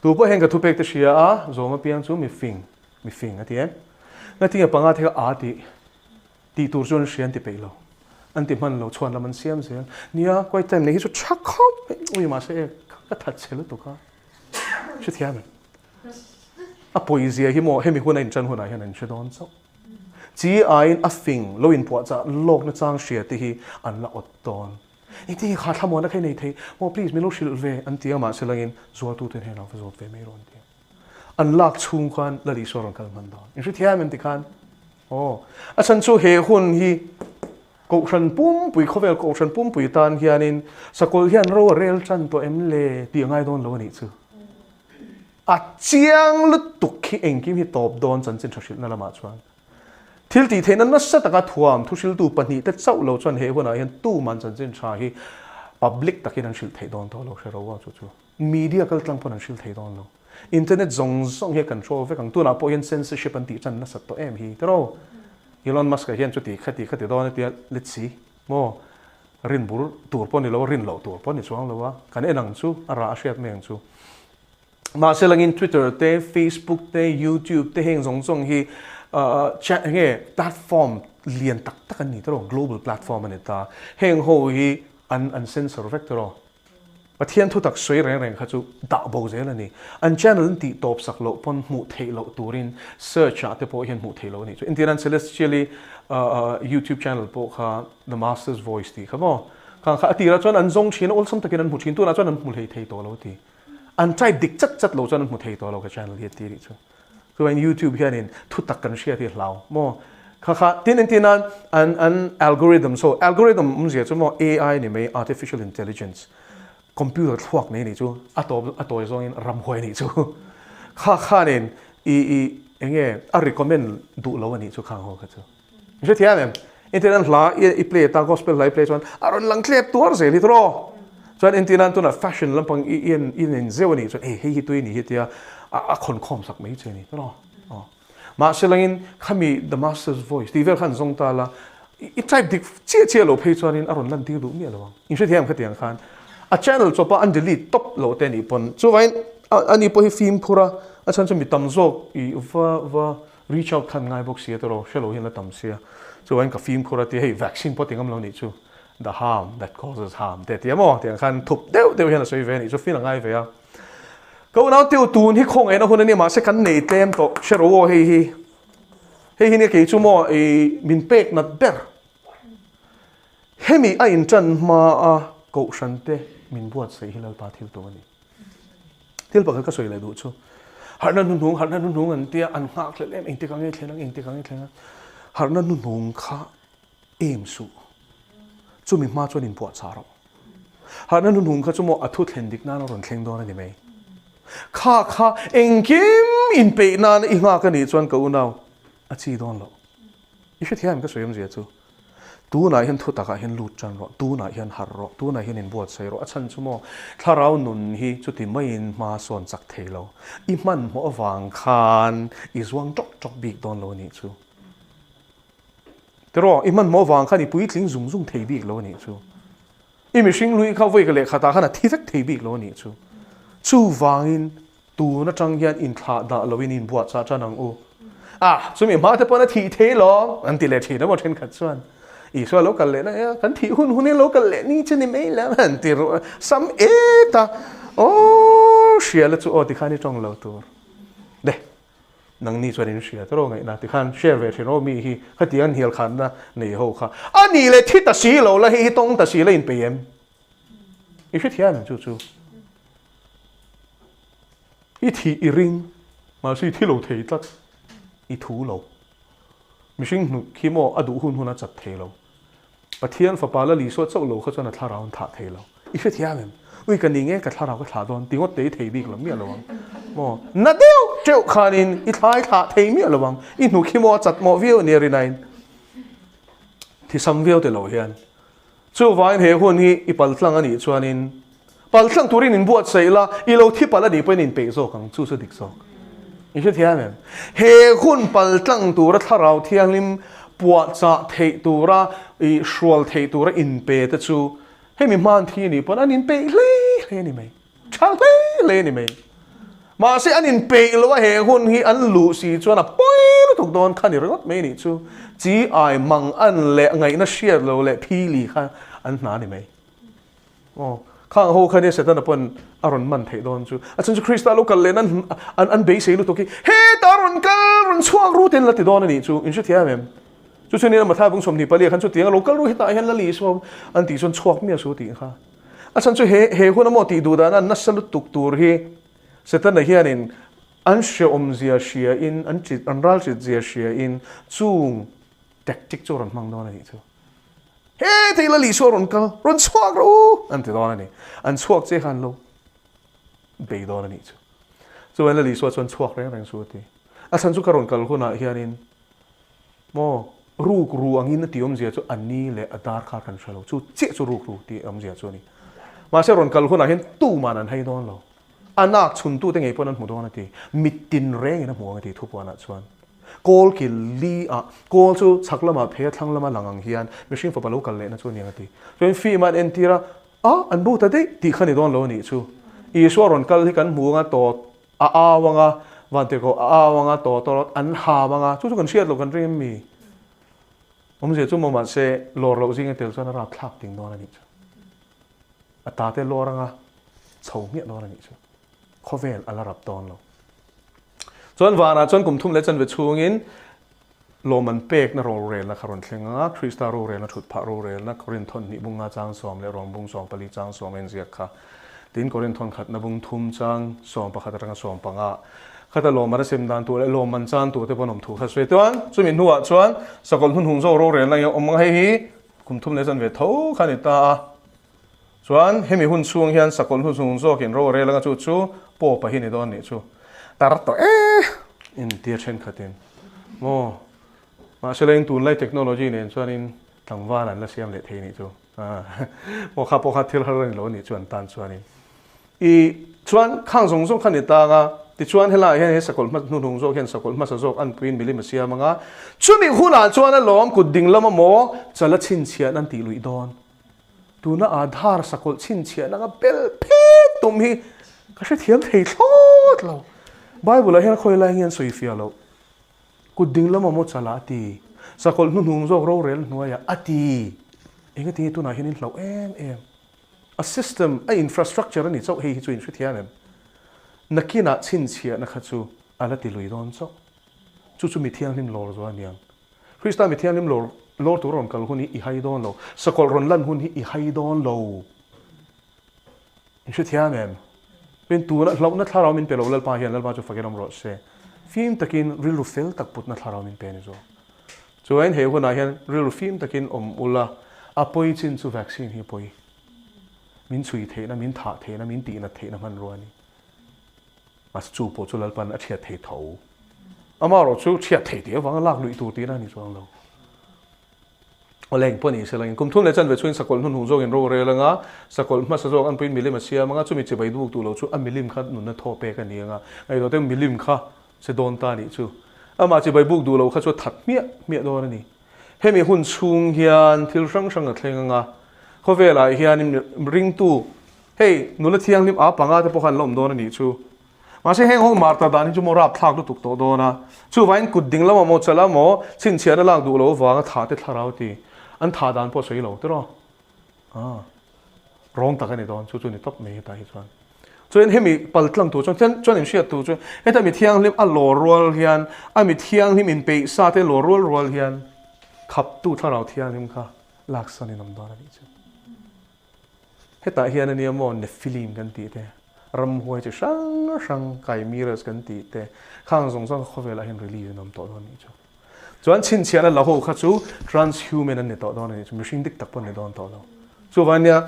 Speaker 3: Tu pawh hian ka thupek te hria a, zawm apiang chu mi fing, mi fing a ti em? Ngatinge panga te kha a tih, tih tur chu an hria an ti peih lo. An ti hman lo, chhuan lam an siam zel. Nia, quiet time nei hi chu tha khawp mai, ui mahse e, ka that chhe lutuk a. Hrethiam em? A pawizia hi maw hemi huna inṭan hunah hian an hre dawn chauh. Chi aiin a fing lo inpuahchah lawkna chang hria te hi an la awt dawn. Engtin nge kha thlamuanna kha i nei thei? Maw please min lo hrilh ve an ti a, mahse langin zualtute hnenah va zawt ve mai rawh an ti a. An lak chhung khan Lal Isua rawn kal hman dawn. In hrethiam em tikhan? Aw. A chhan chu he hun hi Kohhran pumpui, khawvel Kohhran pumpui tan hianin sakawlh hian ro a rel tan tawh em le tih a ngai dawn lo a nih chu. A chiang lutuk khi engkim hi tawp dawn chanchin tha hrilhna lamah chuan. Thil tih theihna nasa taka thuam thuhriltu pahnihte chauh lo chuan he hunah hian tuman chanchin tha hi public takin an hrilh theih dawn tawh lo hre ro a chu chu. Media kal tlang pawn an hrilh thei dawn lo. Internet zawng zawng hi a control vek ang. Tunah pawh hian censorship an tih tan nasat tawh em hi tiraw? Elon Musk-a hian chuti khati khati dawn a tia let's see maw? Rin bur tur pawh ni lo a, rin loh tur pawh ni chuang lo a, kan en ang chu, a rah a hriat mai ang chu. Mahse langin Twitter te, Facebook te, YouTube te heng zawng zawng hi chat enge platform lian tak tak an ni tiraw, global platform a ni ta. Heng ho hi an an censor vek tiraw. Pathian thutak sawi reng reng kha chu dah bo zel a ni. An channel an tih tawp sak loh pawn hmuh theih loh turin search ah te pawh hian hmuh theih loh a nih chu. Entir an Celestial-i YouTube channel pawh kha The Master's Voice tih kha maw? Khang kha a tirah chuan an zawng thin a, awlsam takin an hmu thin. Tunah chuan an hmu hlei thei tawh lo a ti. An type dik chat chat lo chuan an hmu thei tawh lo ka channel hi a ti rih chu. Chuan YouTube hianin thutak kan hriat hi hlau maw? Kha kha tin entir nan an an algorithm so algorithm awmzia chu maw AI ni mai artificial intelligence computer thluak nei nih chu a tawp a tawi zawngin ramhuai nih chu kha khanin i i enge a recommend duh lo anih chu khang ho kha chu. Hrethiam em? Entir nan hla i play ta gospel hla i play chuan a rawn lang tlep tuar zel hi tawh. Chuan entir nan tunah fashion lampang i en i en zeuh a nih chuan ei hei hi tui a nih hi tia a khawn khawm sak mai che a ni tawh. Aw. Mahse langin khami the master's voice tih vel khan zawng ta la i type dik chiah chiah lo phei chuanin a rawn lan tir duh miah lo ang. In hrethiam khatiang khan a channel chawpa an delete tawp loh te a nih pawn chuvangin ani pawh hi fimkhur a a chhan chu mi tam zawk i va va Reach out khan ngai bawk sia tawh hre lo hian la tam sia. Chuan ka fimkhur a ti hei vaccine pawh ti ngam lo nih chu the harm that causes harm te a ti a maw tiang khan thup deuh deuh hian a sawi ve a nih chu feel a ngai ve a. Ka unau teu tun hi khawngaihna hun a nia mahse kan nei tlem tawh hre ro aw hei hi hei hi nia kei chu maw i min pek nat ber hemi a intan hma a kohhran te min buatsaih hi Lalpa thil tum a ni. Thil pakhat ka sawi leh duh chu, harhna hnuhnung, harhna hnuhnung an tia, an nghak hlelh em, engtik ang nge thleng ang, engtik ang nge thleng ang. Harhna hnuhnung kha em suh. Chumi hma chuan inpuahchah rawh. Harhna hnuhnung kha chu maw a thu thlen dik nan a rawn thleng dawn a ni mai. Kha kha engkim inpeih nan i nghak a nih chuan ka unau a chi dawn loh. I hrethiam ka sawi awmzia chu. Tunah hian thutakah hian lut tan rawh, tunah hian harh rawh, tunah hian inbuatsaih rawh. A chhan chu maw, thlarau nun hi chuti maiin hma sawn chak thei lo. I hmanhmawh avang khan i zuang tawk tawk bik dawn lo a nih chu. Tiraw, i hmanhmawh avang khan i puitling zung zung thei bik lo a nih chu. I mihring lui kha vawi ka lehkhatah khan a thi vek thei bik lo a nih chu. Chuvangin Tun atang hian inthlah dah loin inbuatchah tan ang u. Ah, chumi hma te pawn a thih thei lawm, an ti leh thin a maw thenkhat chuan. Isua lo kal leh na e, kan thih hun hunin lo kal leh ni che ni mai lo, an ti ruh a, sam et a, aw hria la chu aw tikhan i tawng lo tur. Le, nangni chuan in hria tawh ngaihna tikhan share ve thin aw mi hi khatiang hnial khanna nei ho kha. A nih leh thi ta si lo la hei hi tawng ta si la inpeih em? I hrethiam em chu chu? I thih i ring, mahse i thi lo thei tlat, i thu lo. Mihring hnuk khi maw a duh hun hun a chat thei lo. Pathian fapa la Isua chauh lo kha chuan a thlarau an thlah thei lo. I hrethiam em? Ui ka ni nge ka thlarau ka thlah dawn ti ngawt te i thei bik lo miah lo ang. Maw na deuh teuh khanin i thlai thlah thei miah lo ang. I hnuk hi maw a chat mawh viau ania rinain thisam viau te lo hian. Chuvangin he hun hi i paltlang a nih chuanin paltlang turin inbuatsaih la, i lo thi palh a nih pawhin inpeih zawk ang, chu chu dik zawk. I hrethiam em? He hun paltlang tura Thlarau Thianghlim puahchah theih tura, i hrual theih tura inpe te chu hemi hman thi nih pawn an inpeih hle hle a ni mai. Tha hle hle a ni mai. Mahse an inpeih lo a he hun hi an luh si chuan a pawi lutuk dawn kha ni ringawt mai nih chu. Chi ai mang an leh ngaihna hriat lo leh phili kha an hna a ni mai. Aw. Khang ho kha nia Setana pawn a rawn man theih dawn chu. A chhan chu Krista lo kal lehna an an an beisei lutuk hi hetah rawn kal rawn chhuak ru ten la ti dawn a nih chu. In hrethiam em? Chu chu nia Mathai bung 24 khan chutiang a lo kal ru hetah hian Lali Isua an tih chuan chhuak miah su tih kha. A chhan chu he he hun a maw tih duh dan an nasa lutuk tur hi Setana hianin an hreawmzia hria in an chit an ral chit zia hria in chung tactic chu a rawn hmang dawn a nih chu. He thei Lali Isua rawn kal, rawn chhuak rawh u an ti dawn a ni. An chhuak che khan lo bei dawn a nih chu. Chuan Lali Isua chuan chhuak reng reng su a ti. A chhan chu ka rawn kal hunah hianin maw ruk ru angin a ti awmzia chu a ni leh a dar kha kan hre lo. Chu chiah chu ruk ru tih awmzia chu a ni. Mahse rawn kal hunah hian tuman an hei dawn lo. A nak chhuntute ngei pawn an hmu dawn a ti. Mit tin rengin a hmu ang a ti thupuanah chuan. Kawl kil li ah, kawl chu chhak lamah phei a thlang lama lang ang hian mihring fapa lo kal lehna chu a ni ang a ti. Chuan film a an entir a, a an bo ta daih tih kha ni dawn lo a nih chu. Isua rawn kal hi kan hmu anga tawt a au anga, vantirhkoh a au anga tawt a an ham anga, chu chu kan hriat loh kan ring em mi? Awmzia chu maw mahse lawr loh zinga tel chuan a rapthlak ting dawn a nih chu. A ta te lawr anga chho hmiah dawn a nih chu. Khawvel a la rap dawn lo. Chuan vanah chuan kum thum leh chanve chhungin lawmman pekna rorelna kha rawn thleng ang a, Krista rorelna thut phah rorelna Korinthon hnih bunga chang sawm leh rawn bung sawm pali chang sawm a inziak kha. Tin Korinthon khatna bung thum chang sawm pakhat atanga sawm panga khata lawmman a sem dan tur leh lawmman chan tur te pawh an awm thu kha sawi. Chuan chumi hnuah chuan sakawlh hmun hung zawk rorelna hi a awm ang a, hei hi kum thum leh chanve tho kha a ni ta a. Chuan hemi hun chhung hian sakawlh hnu chung zawkin ro a rel anga chu chu Pope-a hi ni dawn nih chu tar tawh e intia thenkhatin maw mahse leng tunlai technology nen chuanin tlangval an la siam leh thei nih chu maw kha pawh kha thil har a ni lo nih chu an tan chuanin i chuan khang zawng zawng kha ni tang a tichuan helaiah hian he sakawlh hma hnuhnung zawk hian sakawlh hmasa zawk an puiin milim a siam anga chumi hunah chuan a lawm kut ding lama maw chala chhinchhiahna an tih luih dawn. Tuna Aadhaar sakawlh chhinchhiahna anga bel phet tum hi ka hrethiam thei thlawt lo. Bible ah hian khawi lai nge an sawi fiah loh. Kut ding lama maw chala a ti. Sakawlh hnuhnung zawk rorel hnuaiah a ti. Engati nge tunah hian in hlauh em em. A system, a infrastructure a ni chauh hei hi chu in hrethiam em? Nakinah chhinchhiahna kha chu a la ti lui dawn chauh. Chu chu mi thianghlim lawr zual a niang. Krista mi thianghlim lawr lawr tur rawn kal hun hi i hai dawn lo. Sakawlh rawn lan hun hi i hai dawn lo. In hrethiam em? Tin, tuna hlauhna thlarau min pe lo Lalpa hian Lalpa chu fakin awm rawh se. Fim takin rilru fel tak putna thlarau min pe a ni zawk. Chuan he hunah hian rilru fim takin awm ula, a pawi chin chu vaccine hi a pawi. Min chhui theihna, min thah theihna, min tihnat theihna hmanrua a ni. Mahse chu pawh chu Lalpan a chhiat thei tho. Amaherawh chu chhiat thei tih avanga lak luih tur tihna a ni chuang lo. Awle eng pawh ni se langin kum thum leh chanve chhuin sakawlh hnunhnung zawkin ro a rel anga, sakawlh hmasa zawk an puiin milim a siam anga, chumi chibai buk duh lo chu a milim kha nunna thaw pek a ni anga, ngaihtuah te milim kha che dawn ta nih chu. Amah chibai buk duh lo kha chu a that hmiah hmiah dawn a ni. Hemi hun chhung hian thil hrang hrang a thleng anga, khawvelah hian ringtu Hei, nula thianghlim a panga te pawh khan la awm dawn a nih chu. Mahse heng ho martar dan hi chu maw rapthlak lutuk tawh dawn a. Chuvangin kut ding lamah maw chala maw chhinchhiahna lak duh lo avanga thah te thlarau ti an thah dan pawh a sawi lo tiraw. Ah, rawng tak a ni dawn chu chu ni tawp mai hetah hi chuan. Chuan hemi pal tlang tur chuan chuan in hriat tur chu heta mi thianghlim a lawr rual hian a mi thianghlim inpeih sa te lawr rual rual hian khaptu thlarau thianghlim kha laksan in awm dawn a nih chu. Hetah hian a nia maw Nephilim kan tih te, ramhuai chi hrang hrang chimeras kan tih te, khang zawng zawng kha khawvelah hian release an awm tawh dawn nih chu. Chuan chhinchhiahna la ho kha chu transhuman an ni tawh dawn a nih chu, mihring dik tak pawh an ni dawn tawh lo. Chuvang nia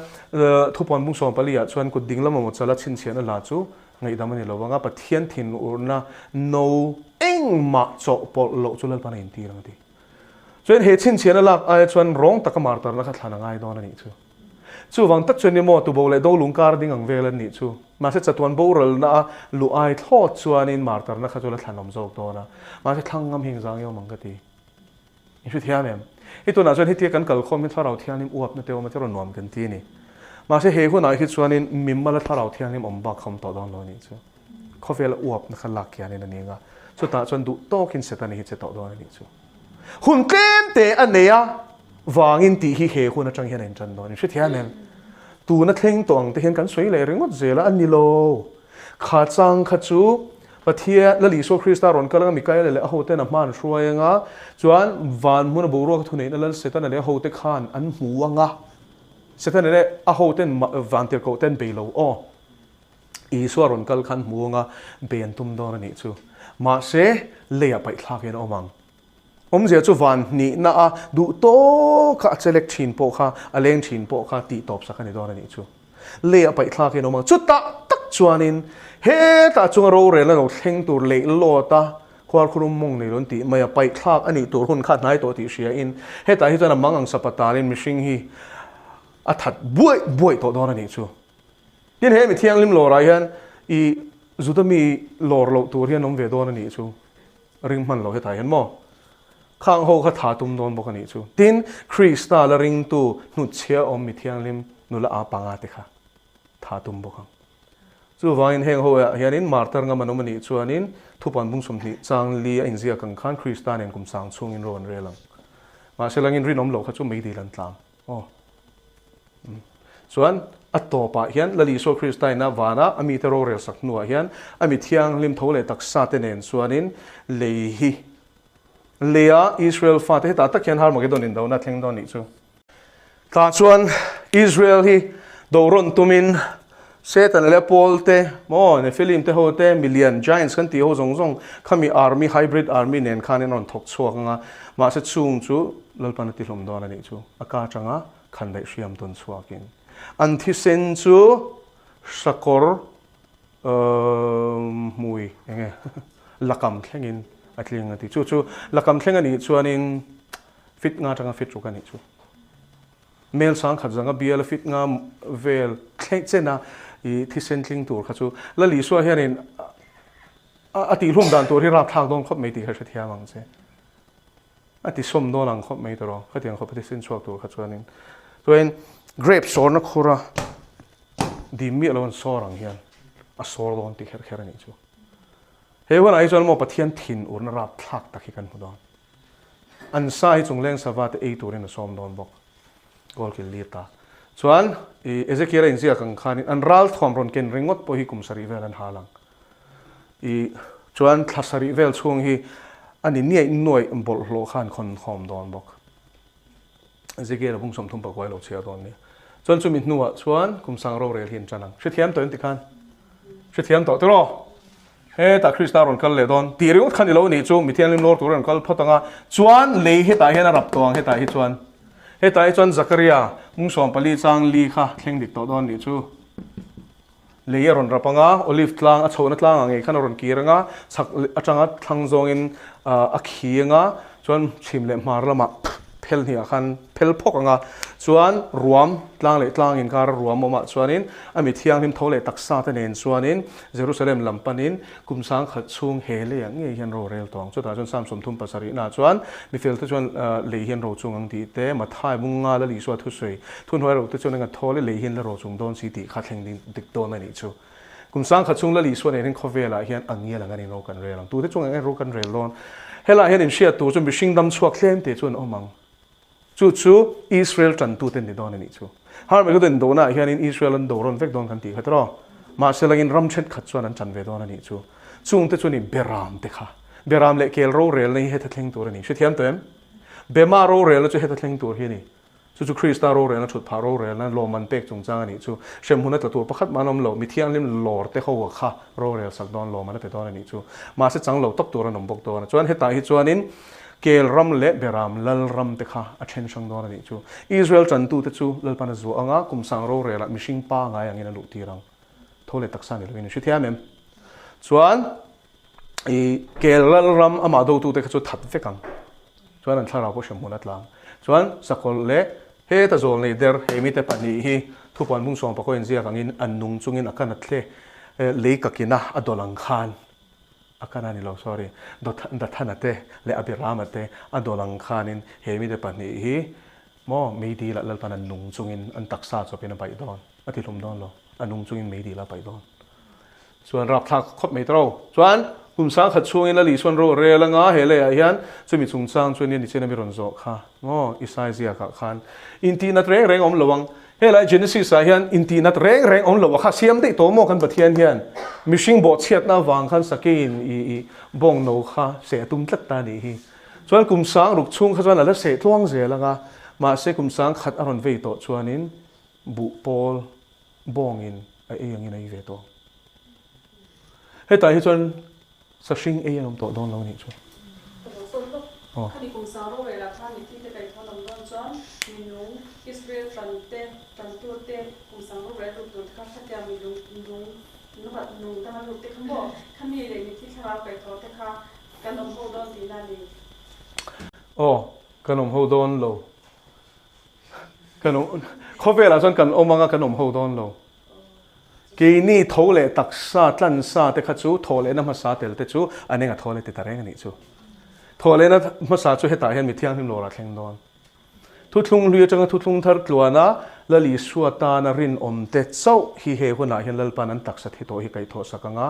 Speaker 3: thupuan bung 14 ah chuan kut ding lama maw chala chhinchhiahna la chu ngaihdam a ni lo vang a, Pathian thinurna no engmah chawhpawlh loh chu Lalpan a intir ang a ti. Chuan he chhinchhiahna lak aia chuan rawng taka martarna kha thlan a ngai dawn a nih chu. Chuvang tak chuan ni maw tubo leh dolung kar ding ang vel an nih chu. Mahse chatuan boralna a luh ai thlawt chuanin martarna kha chu la thlan awm zawk dawn a. Mahse thlang ngam hi engzang emaw mang ka ti. I hrethiam em? Hi tunah chuan hetia kan kalkhawm hi thlarau thianghlim uapna te awm a tiraw nuam kan ti a ni. Mahse he hunah hi chuanin mimala thlarau thianghlim awm bak kha awm tawh dawn lo a nih chu. Khawvela uapna kha lak kianin a ni ang a, chutah chuan duh tawkin Setana hi che tawh dawn a nih chu. Hun tlem te a nei a vangin tih hi he hun atang hian a intan dawn. In hrethiam em? Tuna thleng tawh ang te hian kan sawi leh ringawt zel a, a ni lo. Kha chang kha chu Pathian, Lal Isua Krista rawn kal anga Mikaela leh a hoten a hma an hruai anga, chuan van hmuna boruaka thuneihna Lal Setana leh a hote khan an hmu anga, Setana leh a hoten vantirhkoh te an bei lo aw. Isua rawn kal khan hmu anga bei an tum dawn a nih chu. Mahse, leiah paihthlak hian a awm ang. Awmzia chu van hnihna a duh tawk kha a chelek thin pawh kha, a leng thin pawh kha tih tawp sak a ni dawn a nih chu. Leiah paihthlak hian awm ang. Chutah tak chuanin hetah chunga rorelna lo thleng tur leih lawt a, khuarkhurum mawng nei lo an tih mai a, paihthlak a nih tur hun kha a hnai tawh tih hriain hetah hi chuan a mang ang sapatalin mihring hi a that buaih buaih tawh dawn a nih chu. Tin, he mi thianghlim lawrah hian i Juda mi lawr loh tur hian awm ve dawn a nih chu. Ring hman lo hetah hian maw? Khang ho kha tha tum dawn bawk a nih chu. Tin, Krista la ringtu hnutchhia awm mi thianghlim nula a panga te kha tha tum bawk ang. Chuvangin heng ho ah hianin martar ngam an awm a nih chuanin thupuan bung 20 chang li a inziak ang khan Krista nen kum sang chhungin ro an rel ang. Mahse langin rinawm loh kha chu meidil an tlang. Aw. Chuan a tawpah hian Lal Isua Krista ina vana a mite rorel sak hnuah hian a mi thianghlim tho leh taksa te nen chuanin lei hi leia Israel fate hetah tak hian Harmagedon indona a thleng dawn nih chu. Tah chuan Israel hi do rawn tumin Setana leh Paul te maw Nephilim te ho te milian giants kan tih ho zawng zawng khami army hybrid army nen khanin a rawn thawk chhuak ang a, mahse chung chu Lalpan a ti hlawm dawn a nih chu a ka atanga khan daih hriam tawn chhuakin an thisen chu sakawr hmui enge lakam thlengin a tling a ti. Chu chu lakam thleng a nih chuanin fit nga atanga fit ruk a nih chu. Mel sangkhat zanga biala fit nga vel thleng chena i thisen tling tur kha chu Lal Isua hianin a tihhlum dan tur hi rapthlak dawn khawp mai tih kha hrethiam ang che. A ti sawm dawn ang khawp mai tawh khatiang khawp a thisen chhuak tur kha chuanin chuanin grape sawrna khura dim miah lo an sawr ang hian a sawr dawn ti kher kher a nih chu. He hunah hi chuan maw Pathian thin urna rapthlak tak hi kan hmu dawn. An sa hi chungleng sava te ei turin a sawm dawn bawk. Goal kil lir ta. Chuan i Ezekiel a inziak ang khanin an ral thuam rawn ken ringawt pawh hi kum sarih vel an hal ang. I chuan thla sarih vel chhung hi a ni niaih nuaih bawlhhlawh kha an khawn khawm dawn bawk. Ezekiel a bung 30 pakuai lo chhiar dawn nia. Chuan chumi hnuah chuan kum sang rorel hi an tan ang. Hrethiam tawh em tikhan? Hrethiam tawh tiraw? Hetah Krista rawn kal leh dawn tih ringawt kha ni lo nih chu Mithianghlim lawr tur a rawn kal phawt ang a, chuan lei hetah hian a rap tawh ang hetah hi chuan. Hetah hi chuan Zakaria mung 14 chang li kha thleng dik tawh dawn nih chu. Lei a rawn rap ang a, Olive tlang a chhohna tlang ah ngei khan a rawn kir ang a, chhak atanga thlang zawngin a khi ang a, chuan chhim leh hmar lamah phel hnih ah khan phel phawk ang a, chuan ruam tlang leh tlang inkar a ruam awmah chuanin a mi thianghlim tho leh taksa te nen chuanin Jerusalem lam panin kum sangkhat chhung he leiah ngei hian ro rel tawh ang. Chutah chuan Psalm 37 naah chuan mifelte chuan lei hian ro chung ang tih te, Mathai bunga Lal Isua thusawi thuhnuai ro te chuan eng a thawl i lei hian la ro chung dawn si tih kha thleng ding dik dawn a nih chu. Kum sangkhat chhung Lal Isua nen hian khawvelah hian a ngial ang anin ro kan rel ang. Tute chungah eng ro kan rel dawn? Helaiah hian inhriat tur chu mihring dam chhuak tlem te chu an awm ang. Chu chu Israel tantute an ni dawn a nih chu. Harmagedon indona ah hianin Israel an do rawn vek dawn kan tih kha tiraw? Mahse langin ram thenkhat chuan an tan ve dawn a nih chu. Chungte chu ni Beram te kha. Beram leh kel rorelna hi heta thleng tur a ni. Hrethiam tawh em? Bema rorelna chu heta thleng tur hi a ni. Chu chu Krista rorelna thut phah rorelna lawmman pek chungchang a nih chu. Hremhmun a tla tur pakhat mah an awm lo. Mi thianghlim lawr te ho kha rorel sak dawn lawmman a pe dawn a nih chu. Mahse chang lo tawp tur an awm bawk dawn a. Chuan hetah hi chuanin Kel ram leh Beram lal ram te kha a then hrang dawn a nih chu. Israel tantute chu Lalpan a zuah ang a, kum sang rorelah mihring pa ngai angin a luh tir ang. Tho leh taksa ni lovin i hrethiam em? Chuan i kel lal ram amah dotute kha chu that vek ang. Chuan an thlarau pawh hremhmun a tlang. Chuan sakawlh leh heta zawl nei der he mite pahnih hi thupuan bung sawm pakua inziak angin a nung chungin a kan a thle lei kakina a dawlh ang khan A kan a ni lo, sorry. Dathana te leh Abirama te a dawl ang khanin he mite pahnih hi maw meidil ah Lalpan a nung chungin an taksa chawpin a paih dawn. A ti hlum dawn lo. A nung chungin meidil a paih dawn. Chuan rapthlak khawp mai ta ro. Chuan kum sangkhat chhungin Lal Isuan ro a rel anga he leiah hian chumi chungchang chu nia nichina mi rawn zawh kha maw Isai ziakah khan intihna reng reng a awm lo ang. Helai Genesis ah hian intihnat reng reng awm lo a kha siam daih tawh maw kan Pathian hian mihring bawhchhiatna avang khan sakeiin i i bawng no kha seh a tum tlat ta a nih hi. Chuan kum sang ruk chhung kha chuan a la seh tluang zel ang a, mahse kum sang khat a rawn vei tawh chuanin buh pawl bawngin a ei angin a ei ve tawh ang. Hetah hi chuan Sahring ei an awm tawh dawn lo anih chu.
Speaker 2: Ka lo sawn lawk. Khani kum sang rorel ah khan mithi te kaih thawn awm dawn chuan minung Israel tan te tantu te kum sang rorel lut tur te kha khatia mi lung nung nuhat nung danga lut te kha maw khami leh mithi thlarau kaih thaw te kha kan awm ho dawn tihna a ni.
Speaker 3: Aw kan awm ho dawn lo. Kan awm khawvel ah chuan kan awm anga kan awm ho dawn lo. Keini tho leh taksa tlansa te kha chu thaw lehna hmasa tel te chu an enga thaw leh ti ta reng a nih chu. Thaw lehna hmasa chu hetah hian mi thianghlim lawr ah thleng dawn. Thuthlung hlui atanga thuthlung thar tluana Lal Isua tana rinawm te chauh hi he hunah hian Lalpa'n an taksa thi tawh hi kaihthawh sak ang a,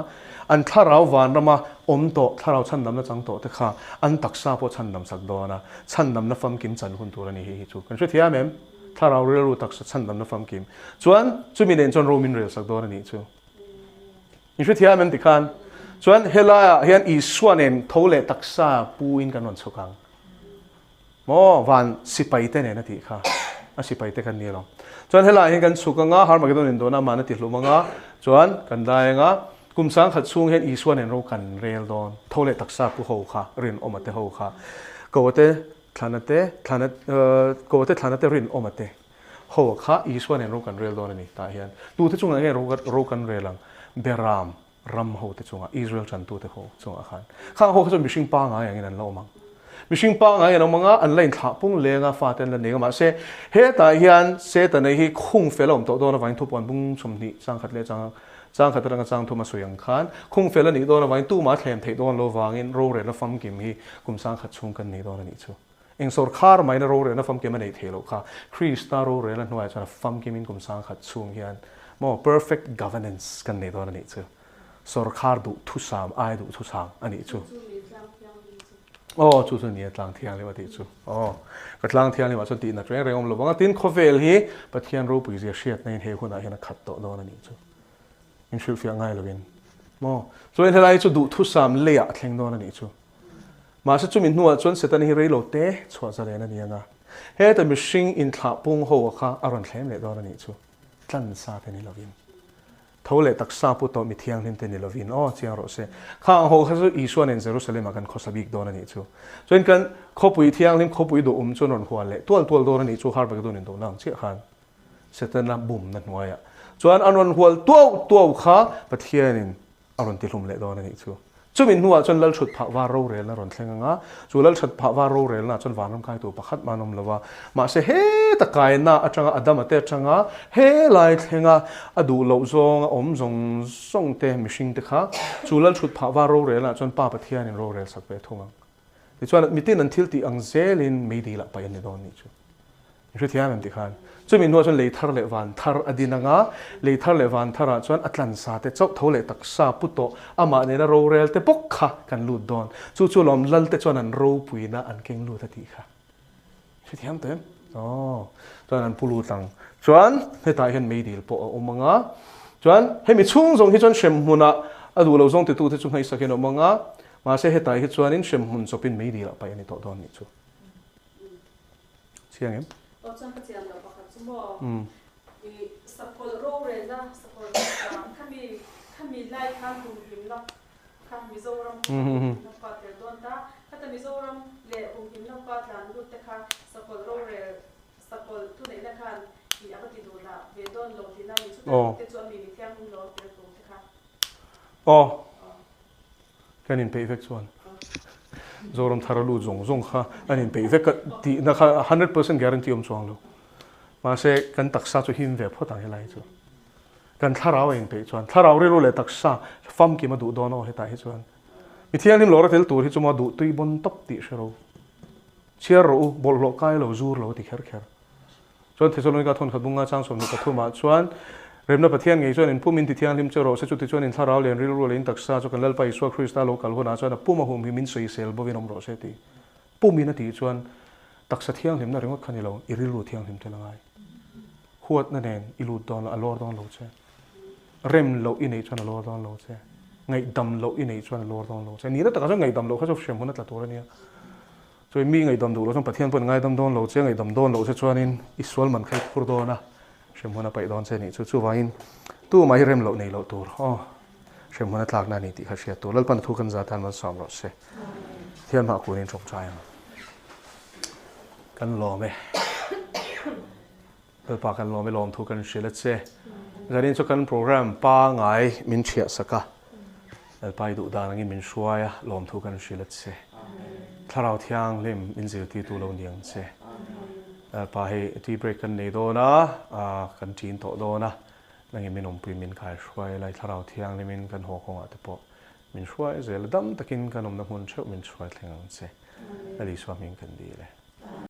Speaker 3: an thlarau vanrama awm tawh, thlarau chhandamna chang tawh te kha an taksa pawh chhandam sak dawn a, chhandamna famkim chan hun tur a ni hi hi chu kan hrethiam em? Thlarau rilru taksa chhandamna famkim chuan chumi nen chuan ro min rel sak dawn a nih chu. In hrethiam em tikhan? Chuan helaiah hian Isua nen tho leh taksa pu in kan rawn chhuk ang. Maw van sipai te nen a tih kha a sipai te kan ni lo. Chuan helaiah hian kan chhuk anga Harmagedon in dawn a mahna ti hlum anga chuan kan dai anga kum sangkhat chhung hian Isua nen ro kan rel dawn. Tho leh taksa pu ho kha rinawma te ho kha ko te Thlana te, thlana, ko te thlana te rinawma te ho kha Isua nen ro kan rel dawn a ni. Tah hian tute chungah nge ro, ro kan rel ang? Beram ram ho te chungah, Israel tantute ho chungah khan. Khang ho kha chuan mihring pangngai angin an la awm ang. Mihring pangngai an awm ang a, an la inthlah pung leng a, fate an la nei ang a. Mahse, hetah hian Setana hi khung fel a awm tawh dawn avangin thupuan bung 20 changkhat leh chang Changkhat atanga chang thum a sawi ang khan khung fel a nih dawn avangin tumah a thlem theih dawn lo vangin rorelna famkim hi kum sangkhat chhung kan nei dawn a nih chu. Eng sawrkhar maina rorelna famkim a neih theih loh kha Krista rorelna hnuaiah chuan a famkimin kum sangkhat chhung hian maw perfect governance kan nei dawn a nih chu. Sawrkhar duh thusam ai duh thusam a nih chu. Aw, chu chu nia tlang thianghlim a tih chu. Aw, ka tlang thianghlim ah chuan tih nat reng reng awm lo vang a, tin khawvel hi Pathian ropui zia hriatna in he hunah hian a khat tawh dawn a nih chu. In hrilhfiah ngai lovin. Maw? Chuan helai chu duhthusam leiah a thleng dawn a nih chu. Mahse chumi hnuah chuan Setana hi reilo te chhuah zalen a ni ang a, heta mihring inthlah pung ho a kha a rawn thlem leh dawn a nih chu. Tlansa te ni lovin. Tho leh taksa pu tawh mi thianghlim te ni lovin aw chiang rawh se. Khang ho kha chu Isua nen Jerusalem ah kan khawsa bik dawn a nih chu. Chuan kan khawpui thianghlim khawpui duh um chuan rawn hual leh tual tual dawn a nih chu Harmagedon in dohna ang chiah khan Setana bumna hnuaiah chuan an rawn hual tuau tuau kha Pathianin a rawn ti hlum leh dawn a nih chu. Chumi hnuah chuan Lalthut phah var rorelna a rawn thleng ang a, chu Lalthat phah var rorelna ah chuan vanram kaitu pakhat mah an awm lo va. Mahse heta kaina atanga Adama te atanga helai thlenga a duh loh zawnga awm zawng zawng te mihring te kha chu Lalthut phah var rorelna ah chuan Pa Pathianin rorel sak ve thung ang. Tichuan mitin an thil tih ang zelin meidil ah paih an ni dawn nih chu. I hrethiam em tih khan chumi hnuah chuan lei thar leh van thar a din ang a, lei thar leh van tharah chuan a tlansa te chauh tho leh taksa pu tawh amah nena rorel te bawk kha kan lut dawn. Chu chu lawm lal te chuan an ropuina an keng lut a tih kha. I hrethiam tawh em? Aw. Chuan an pu lut ang. Chuan hetah hian meidil pawh a awm ang a, chuan hemi chhung zawng hi chuan hremhmunah a duh lo zawng titute chu hnaihsakin a awm ang a, mahse hetah hi chuanin hremhmun chawpin meidil ah paih a ni tawh dawn nih chu. Chiang em?
Speaker 2: Aw chuan ka chian loh pakhat chu maw i sakawlh rorelna sakawlh rorelna khami khami lai khan humhimna kha Mizoram kha humhimna kha a tel dawn ta khata Mizoram leh humhimna kha tlan lut te kha sakawlh rorel sakawlh thuneihna khan i a va ti duh lah ve dawn lo tihna mi chuta te chu a mi mithianghlim lo tel tur te kha.
Speaker 3: Aw. Kan inpeih vek chuan Zoram thar a lut zawng zawng kha an inpeih vek a tihna kha 100% guarantee awm chuang lo. Mahse kan taksa chu him ve phawt ang helai chu. Kan thlarau a inpeih chuan thlarau rilru leh taksa famkim a duh dawn aw hetah hi chuan. Mi thianghlim lawr a tel tur hi chu maw duh tui bawn tawp tih hre ro. Chhiar rawh u, bawlhhlawh kai lo, zur lo a ti kher kher. Chuan Thesalonika thawnkhat bunga chang 23 ah chuan, Remna Pathian ngei chuan in pum in ti thianghlim che rawh se, chuti chuan in thlarau leh in rilru leh in taksa chu kan Lalpa Isua Krista lo kal hunah chuan a pum a humhim in sawisel bovin awm rawh se tih pum in a tih chuan taksa thianghlimna ringawt kha ni lo, i rilru thianghlim tel a ngai. Huatna nen i lut dawn lo, a lawr dawn lo che. Rem loh i neih chuan a lawr dawn lo che. Ngaihdam loh i neih chuan a lawr dawn lo che. Nihna takah chuan ngaihdam loh kha chu hremhmun a tla tur a nia. Chuan mi ngaihdam duh loh chuan Pathian pawhin ngaidam dawn lo che, ngaihdam dawn loh che chuanin i sual man kha i phur dawn a, hremhmun a paih dawn che a nih chu. Chuvangin tumah hi rem loh nei loh tur aw, hremhmun a tlakna a ni tih kha hriat tur. Lalpan thu kan za tan malsawm rawh se. Thian hmah kunin tawngtai ang. Kan lawm e. Lalpa kan lawm e lawmthu kan hrilh a che. Zanin chu kan program pangai min thiah sak a, Lalpa i duh dan angin min hruai a, lawmthu kan hrilh a che. Thlarau Thianghlim min zirtirtu lo ni ang che. Lalpa hei tea break kan nei dawn a, kan ṭin tawh dawn a, nangin min awmpui min kai hruai lai Thlarau Thianghlimin kan haw kawngah te pawh min hruai zel a, dam takin kan awmna hmun theuh min hruai thleng ang che. Lal Isua hming kan dil e.